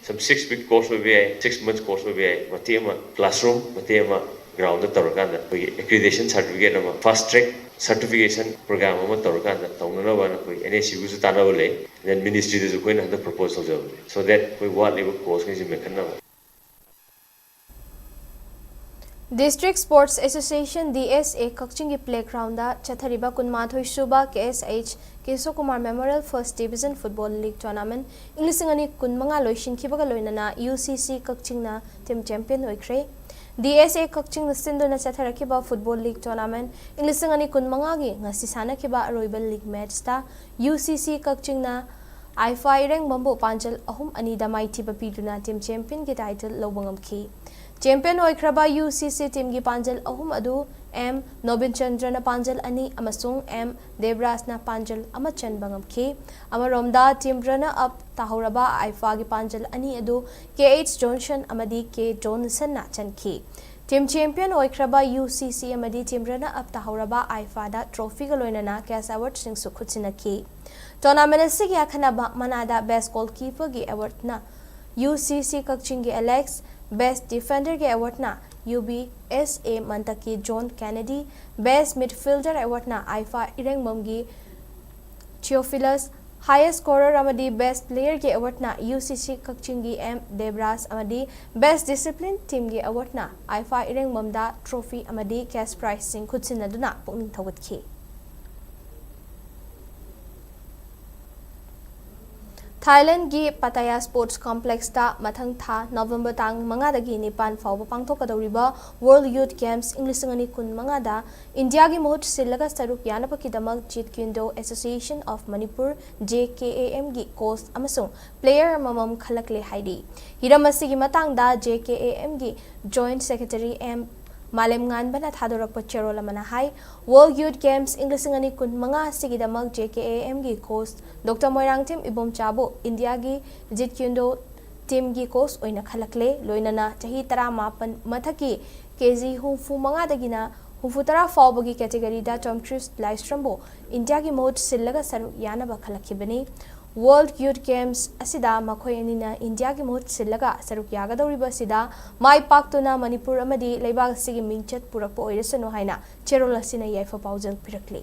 some six week course ꯑꯣꯏꯕ ꯌꯥꯏ, ꯁꯤꯛꯁ ꯃꯟꯊ ꯀꯣꯔꯁ ꯑꯣꯏꯕ ꯌꯥꯏ, ꯃꯇꯦꯛ ꯑꯃ ꯀ꯭ꯂꯥꯁꯔꯨꯝ, ꯃꯇꯦꯛ ꯑꯃ ꯒ꯭ꯔꯥꯎꯟꯗ ꯇꯧꯔꯀꯥꯟꯗ ꯑꯩꯈꯣꯏꯒꯤ ꯑꯦꯀ꯭ꯔꯤꯗꯦꯁꯟ ꯁꯥꯔꯇꯤꯐꯤꯀꯦꯠ ꯑꯃ, ꯐꯥꯁ ꯇ꯭ꯔꯦꯛ ꯁꯔꯇꯤꯐꯤꯀꯦꯁꯟ ꯄ꯭ꯔꯣꯒ꯭ꯔꯥꯝ ꯑꯃ ꯇꯧꯔꯀꯥꯟꯗ ꯇꯧꯅꯅꯕ ꯑꯩꯈꯣꯏ ꯑꯦꯟ ꯑꯦꯁ ꯁꯤꯒꯁꯨ ꯇꯥꯟꯅꯕ ꯂꯩ꯫ ꯗꯦꯟ ꯃꯤꯅꯤꯁꯇ꯭ꯔꯤꯗꯁꯨ ꯑꯩꯈꯣꯏꯅ ꯍꯟꯗꯛ ꯄ꯭ꯔꯣꯄꯣꯖ ꯇꯧꯖꯕꯅꯦ, ꯁꯣ ꯗꯦꯠ ꯑꯩꯈꯣꯏ ꯋꯥꯠꯂꯤꯕ ꯀꯣꯔꯁꯈꯩꯁꯦ ꯃꯦꯟꯈꯠꯅꯕ꯫ District Sports Association, D S A, ꯀꯛꯆꯤꯡꯒꯤ ꯄ꯭ꯂꯦꯒ꯭ꯔꯥꯎꯟꯗ ꯆꯠꯊꯔꯤꯕ ꯀꯨꯟꯃꯥꯊꯣꯏ ꯁꯨꯕ K S H Keso Kumar memorial first division football league tournament ꯏꯪ ꯂꯤꯁꯤꯡ ꯑꯅꯤ ꯀꯨꯟꯃꯉꯥ ꯂꯣꯏꯁꯤꯟꯈꯤꯕꯒ ꯂꯣꯏꯅꯅ ꯌꯨ ꯁꯤ ꯁꯤ ꯀꯛꯆꯤꯡꯅ ꯇꯤꯝ ꯆꯦꯝꯄꯤꯌꯟ ꯑꯣꯏꯈ꯭ꯔꯦ꯫ ꯗꯤ ꯑꯦꯁ ꯑꯦ ꯀꯛꯆꯤꯡꯅ ꯁꯤꯟꯗꯨꯅ ꯆꯠꯊꯔꯛꯈꯤꯕ ꯐꯨꯠꯕꯣꯜ ꯂꯤꯒ ꯇꯣꯔꯅꯥꯃꯦꯟꯠ ꯏꯪ ꯂꯤꯁꯤꯡ ꯑꯅꯤ ꯀꯨꯟꯃꯉꯥꯒꯤ ꯉꯁꯤ ꯁꯥꯟꯅꯈꯤꯕ ꯑꯔꯣꯏꯕ ꯂꯤꯒ ꯃꯦꯠꯆꯇ ꯌꯨ ꯁꯤ ꯁꯤ ꯀꯛꯆꯤꯡꯅ ꯑꯥꯏꯐꯥ ꯏꯔꯦꯡꯕꯝꯕꯨ ꯄꯥꯟꯖꯜ ꯑꯍꯨꯝ ꯑꯅꯤꯗ ꯃꯥꯏꯊꯤꯕ ꯄꯤꯗꯨꯅ ꯇꯤꯝ ꯆꯦꯝꯄꯤꯌꯟꯒꯤ ꯇꯥꯏꯇꯜ ꯂꯧꯕ ꯉꯝꯈꯤ꯫ ꯆꯦꯝꯄꯤꯌꯟ ꯑꯣꯏꯈ꯭ꯔꯕ ꯌꯨ ꯁꯤ ꯁꯤ ꯇꯤꯝꯒꯤ ꯄꯥꯟꯖꯜ ꯑꯍꯨꯝ ꯑꯗꯨ ꯑꯦꯝ ꯅꯣꯕꯤꯟ ꯆꯟꯗ꯭ꯔꯅ ꯄꯥꯟꯖꯜ ꯑꯅꯤ ꯑꯃꯁꯨꯡ ꯑꯦꯝ ꯗꯦꯕ꯭ꯔꯥꯖꯅ ꯄꯥꯟꯖꯜ ꯑꯃ ꯆꯟꯕ ꯉꯝꯈꯤ꯫ ꯑꯃꯔꯣꯝꯗ, ꯇꯤꯝ ꯔꯟꯅꯔ ꯑꯞ ꯇꯥꯍꯧꯔꯕ ꯑꯥꯏꯐꯥꯒꯤ ꯄꯥꯟꯖꯜ ꯑꯅꯤ ꯑꯗꯨ ꯀꯦ ꯑꯩꯆ ꯖꯣꯟꯁꯟ ꯑꯃꯗꯤ ꯀꯦ ꯖꯣꯟꯁꯟꯅ ꯆꯟꯈꯤ꯫ ꯇꯤꯝ ꯆꯦꯝꯄꯤꯌꯟ ꯑꯣꯏꯈ꯭ꯔꯕ ꯌꯨ ꯁꯤ ꯁꯤ ꯑꯃꯗꯤ ꯇꯤꯝ ꯔꯟꯅꯔ ꯑꯞ ꯇꯥꯍꯧꯔꯕ ꯑꯥꯏꯐꯥꯗ ꯇ꯭ꯔꯣꯐꯤꯒ ꯂꯣꯏꯅꯅ ꯀꯦꯁ ꯑꯦꯋꯥꯔꯗꯁꯤꯡꯁꯨ ꯈꯨꯠꯁꯤꯟꯅꯈꯤ꯫ ꯇꯣꯔꯅꯥꯃꯦꯟꯠ ꯑꯁꯤꯒꯤ ꯑꯈꯟꯅꯕ ꯃꯅꯥꯗ ꯕꯦꯁ ꯒꯣꯜꯀꯤꯄꯔꯒꯤ ꯑꯦꯋꯥꯔꯗꯅ ꯌꯨ ꯁꯤ ꯁꯤ ꯀꯛꯆꯤꯡꯒꯤ ꯑꯦꯂꯦꯛꯁ, ꯕꯦꯁ ꯗꯤꯐꯦꯟꯗꯔꯒꯤ ꯑꯦꯋꯥꯔꯗꯅ ꯌꯨ ꯕꯤ ꯑꯦꯁ ꯑꯦ ꯃꯟꯇꯛꯀꯤ ꯖꯣꯟ ꯀꯦꯅꯦꯗꯤ, ꯕꯦꯁ ꯃꯤꯗꯐꯤꯜꯗꯔ ꯑꯦꯋꯥꯔꯗꯅ ꯑꯥꯏꯐꯥ ꯏꯔꯦꯡꯕꯝꯒꯤ ꯊꯤꯌꯣꯐꯤꯂꯁ, ꯍꯥꯏꯌꯦꯁ ꯁ꯭ꯀꯣꯔꯔ ꯑꯃꯗꯤ ꯕꯦꯁ ꯄ꯭ꯂꯦꯌꯔꯒꯤ ꯑꯦꯋꯥꯔꯗꯅ ꯌꯨ ꯁꯤ ꯁꯤ ꯀꯛꯆꯤꯡꯒꯤ ꯑꯦꯝ ꯗꯦꯕ꯭ꯔꯥꯖ ꯑꯃꯗꯤ ꯕꯦꯁ ꯗꯤꯁꯤꯄ꯭ꯂꯤꯟ ꯇꯤꯝꯒꯤ ꯑꯦꯋꯥꯔꯗꯅ ꯑꯥꯏꯐꯥ ꯏꯔꯦꯡꯕꯝꯗ ꯇ꯭ꯔꯣꯐꯤ ꯑꯃꯗꯤ ꯀꯦꯁ ꯄ꯭ꯔꯥꯏꯖꯁꯤꯡ ꯈꯨꯠꯁꯤꯟꯅꯗꯨꯅ ꯄꯨꯛꯅꯤꯡ ꯊꯧꯒꯠꯈꯤ꯫ ꯊꯥꯏꯂꯦꯟꯗꯒꯤ ꯄꯇꯥꯌꯥ ꯁ꯭ꯄꯣꯔꯠꯁ ꯀꯣꯝꯄ꯭ꯂꯦꯛꯁꯇ ꯃꯊꯪ ꯊꯥ ꯅꯕꯦꯝꯕꯔ ꯇꯥꯡ ꯃꯉꯥꯗꯒꯤ ꯅꯤꯄꯥꯟ ꯐꯥꯎꯕ ꯄꯥꯡꯊꯣꯛꯀꯗꯧꯔꯤꯕ ꯋꯥꯔꯜꯗ ꯌꯨꯊ ꯒꯦꯝꯁ ꯏꯪ ꯂꯤꯁꯤꯡ ꯑꯅꯤ ꯀꯨꯟ ꯃꯉꯥꯗ ꯏꯟꯗꯤꯌꯥꯒꯤ ꯃꯍꯨꯠ ꯁꯤꯜꯂꯒ ꯁꯔꯨꯛ ꯌꯥꯅꯕꯒꯤꯗꯃꯛ jeet kune do association of Manipur, J K A ꯑꯦꯝꯒꯤ ꯀꯣꯆ ꯑꯃꯁꯨꯡ ꯄ꯭ꯂꯦꯌꯔ ꯑꯃꯃꯝ ꯈꯜꯂꯛꯂꯦ ꯍꯥꯏꯔꯤ꯫ ꯍꯤꯔꯝ ꯑꯁꯤꯒꯤ ꯃꯇꯥꯡꯗ ꯖꯦ ꯀꯦ ꯑꯦ ꯑꯦꯝꯒꯤ ꯖꯣꯏꯟꯠ ꯁꯦꯀ꯭ꯔꯦꯇꯔꯤ ꯑꯦꯝ ꯃꯥꯂꯦꯝꯉꯥꯟꯕꯅ ꯊꯥꯗꯣꯔꯛꯄ ꯆꯦꯔꯣꯜ ꯑꯃꯅ ꯍꯥꯏ, ꯋꯥꯔꯜꯗ ꯌꯨꯊ ꯒꯦꯝꯁ ꯏꯪ ꯂꯤꯁꯤꯡ ꯑꯅꯤ ꯀꯨꯟ ꯃꯉꯥ ꯑꯁꯤꯒꯤꯗꯃꯛ ꯖꯦ ꯀꯦ ꯑꯦ ꯑꯦꯝꯒꯤ ꯀꯣꯆ ꯗꯣꯛꯇꯔ ꯃꯣꯏꯔꯥꯡꯊꯦꯝ ꯏꯕꯣꯝꯆꯥꯕꯨ ꯏꯟꯗꯤꯌꯥꯒꯤ ꯖꯤꯠ ꯀ꯭ꯌꯨꯟꯗꯣ ꯇꯤꯝꯒꯤ ꯀꯣꯆ ꯑꯣꯏꯅ ꯈꯜꯂꯛꯂꯦ꯫ ꯂꯣꯏꯅꯅ ꯆꯍꯤ ꯇꯔꯥꯃꯥꯄꯟ ꯃꯊꯛꯀꯤ ꯀꯦ ꯖꯤ ꯍꯨꯝꯐꯨ ꯃꯉꯥꯗꯒꯤꯅ ꯍꯨꯝꯐꯨꯇꯔꯥ ꯐꯥꯎꯕꯒꯤ ꯀꯦꯇꯦꯒꯣꯔꯤꯗ ꯇꯣꯝꯀ꯭ꯔꯤꯁ ꯂꯥꯏꯁ꯭ꯔꯝꯕꯨ ꯏꯟꯗꯤꯌꯥꯒꯤ ꯃꯍꯨꯠ ꯁꯤꯜꯂꯒ ꯁꯔꯨꯛ ꯌꯥꯅꯕ ꯈꯜꯂꯛꯈꯤꯕꯅꯤ꯫ ꯋꯥꯔꯜꯗ ꯌꯨꯊ ꯒꯦꯝꯁ ꯑꯁꯤꯗ ꯃꯈꯣꯏ ꯑꯅꯤꯅ ꯏꯟꯗꯤꯌꯥꯒꯤ ꯃꯍꯨꯠ ꯁꯤꯜꯂꯒ ꯁꯔꯨꯛ ꯌꯥꯒꯗꯧꯔꯤꯕ ꯑꯁꯤꯗ ꯃꯥꯏ ꯄꯥꯛꯇꯨꯅ ꯃꯅꯤꯄꯨꯔ ꯑꯃꯗꯤ ꯂꯩꯕꯥꯛ ꯑꯁꯤꯒꯤ ꯃꯤꯡꯆꯠ ꯄꯨꯔꯛꯄ ꯑꯣꯏꯔꯁꯅꯨ ꯍꯥꯏꯅ ꯆꯦꯔꯣꯜ ꯑꯁꯤꯅ ꯌꯥꯏꯐ ꯄꯥꯎꯖꯦꯜ ꯄꯤꯔꯛꯂꯤ꯫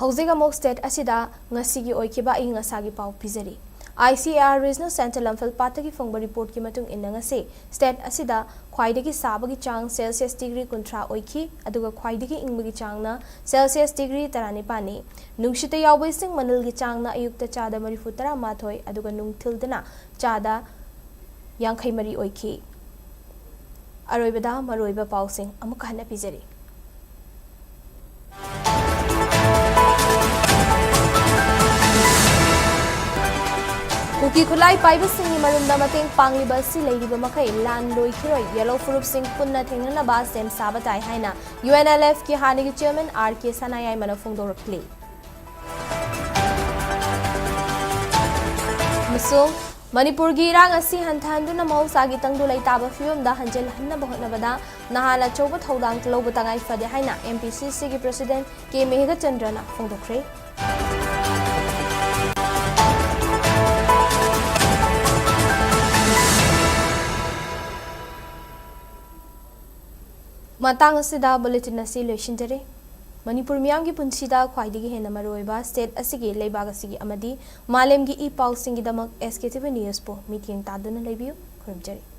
ꯍꯧꯖꯤꯛ ꯑꯃꯨꯛ ꯁ꯭ꯇꯦꯠ ꯑꯁꯤꯗ ꯉꯁꯤꯒꯤ ꯑꯣꯏꯈꯤꯕ ꯑꯏꯪ ꯑꯁꯥꯒꯤ ꯄꯥꯎ ꯄꯤꯖꯔꯤ꯫ I C A R regional centre ꯂꯝꯐꯦꯜꯄꯥꯠꯇꯒꯤ ꯐꯪꯕ ꯔꯤꯄꯣꯔꯠꯀꯤ ꯃꯇꯨꯡ ꯏꯟꯅ ꯉꯁꯤ ꯁ꯭ꯇꯦꯠ ꯑꯁꯤꯗ ꯈ꯭ꯋꯥꯏꯗꯒꯤ ꯁꯥꯕꯒꯤ ꯆꯥꯡ ꯁꯦꯜꯁꯤꯌꯁ ꯗꯤꯒ꯭ꯔꯤ ꯀꯨꯟꯊ꯭ꯔꯥ ꯑꯣꯏꯈꯤ, ꯑꯗꯨꯒ ꯈ꯭ꯋꯥꯏꯗꯒꯤ ꯏꯪꯕꯒꯤ ꯆꯥꯡꯅ ꯁꯦꯜꯁꯤꯌꯁ ꯗꯤꯒ꯭ꯔꯤ ꯇꯔꯥꯅꯤꯄꯥꯟꯅꯤ꯫ ꯅꯨꯡꯁꯤꯠꯇ ꯌꯥꯎꯕ ꯏꯁꯤꯡ ꯃꯅꯤꯜꯒꯤ ꯆꯥꯡꯅ ꯑꯌꯨꯛꯇ ꯆꯥꯗ ꯃꯔꯤꯐꯨ ꯇꯔꯥ ꯃꯥꯊꯣꯏ, ꯑꯗꯨꯒ ꯅꯨꯡꯊꯤꯜꯗꯅ ꯆꯥꯗ ꯌꯥꯡꯈꯩ ꯃꯔꯤ ꯑꯣꯏꯈꯤ꯫ ꯑꯔꯣꯏꯕꯗ ꯃꯔꯨꯑꯣꯏꯕ ꯄꯥꯎꯁꯤꯡ ꯑꯃꯨꯛꯀ ꯍꯟꯅ ꯄꯤꯖꯔꯤ꯫ ꯀꯨꯀꯤ ꯈꯨꯠꯂꯥꯏ ꯄꯥꯏꯕꯁꯤꯡꯒꯤ ꯃꯔꯨꯝꯗ ꯃꯇꯦꯡ ꯄꯥꯡꯂꯤꯕ ꯑꯁꯤ ꯂꯩꯔꯤꯕ ꯃꯈꯩ ꯂꯥꯟ ꯂꯣꯏꯈꯤꯔꯣꯏ, ꯌꯦꯜꯂꯣ ꯐꯨꯔꯨꯞꯁꯤꯡ ꯄꯨꯟꯅ ꯊꯦꯡꯅꯅꯕ ꯁꯦꯝ ꯁꯥꯕ ꯇꯥꯏ ꯍꯥꯏꯅ ꯌꯨ ꯑꯦꯟ ꯑꯦꯜ ꯑꯦꯐꯀꯤ ꯍꯥꯟꯅꯒꯤ ꯆꯤꯌꯔꯃꯦꯟ ꯑꯥꯔ ꯀꯦ ꯁꯅꯥꯌꯥꯏꯃꯅ ꯐꯣꯡꯗꯣꯔꯛꯂꯤ꯫ ꯑꯃꯁꯨꯡ ꯃꯅꯤꯄꯨꯔꯒꯤ ꯏꯔꯥꯡ ꯑꯁꯤ ꯍꯟꯊꯍꯟꯗꯨꯅ ꯃꯍꯧꯁꯥꯒꯤ ꯇꯪꯗꯨ ꯂꯩꯇꯥꯕ ꯐꯤꯕꯝꯗ ꯍꯟꯖꯤꯜꯍꯟꯅꯕ ꯍꯣꯠꯅꯕꯗ ꯅꯍꯥꯟ ꯑꯆꯧꯕ ꯊꯧꯗꯥꯡ ꯂꯧꯕ ꯇꯉꯥꯏ ꯐꯗꯦ ꯍꯥꯏꯅ ꯑꯦꯝ ꯄꯤ ꯁꯤ ꯁꯤꯒꯤ ꯄ꯭ꯔꯁꯤꯗꯦꯟꯠ ꯀꯦ ꯃꯦꯘꯆꯟꯗ꯭ꯔꯅ ꯐꯣꯡꯗꯣꯛꯈ꯭ꯔꯦ꯫ ꯃꯇꯥꯡ ꯑꯁꯤꯗ ꯕꯨꯂꯦꯇꯤꯟ ꯑꯁꯤ ꯂꯣꯏꯁꯤꯟꯖꯔꯦ꯫ ꯃꯅꯤꯄꯨꯔ ꯃꯤꯌꯥꯝꯒꯤ ꯄꯨꯟꯁꯤꯗ ꯈ꯭ꯋꯥꯏꯗꯒꯤ ꯍꯦꯟꯅ ꯃꯔꯨꯑꯣꯏꯕ ꯁ꯭ꯇꯦꯠ ꯑꯁꯤꯒꯤ, ꯂꯩꯕꯥꯛ ꯑꯁꯤꯒꯤ ꯑꯃꯗꯤ ꯃꯥꯂꯦꯝꯒꯤ ꯏ ꯄꯥꯎꯁꯤꯡꯒꯤꯗꯃꯛ ꯑꯦꯁ ꯀꯦ ꯇꯤ ꯚꯤ ꯅ꯭ꯌꯨꯁꯄꯨ ꯃꯤꯠꯌꯦꯡ ꯇꯥꯗꯨꯅ ꯂꯩꯕꯤꯌꯨ꯫ ꯈꯨꯔꯨꯝꯖꯔꯤ꯫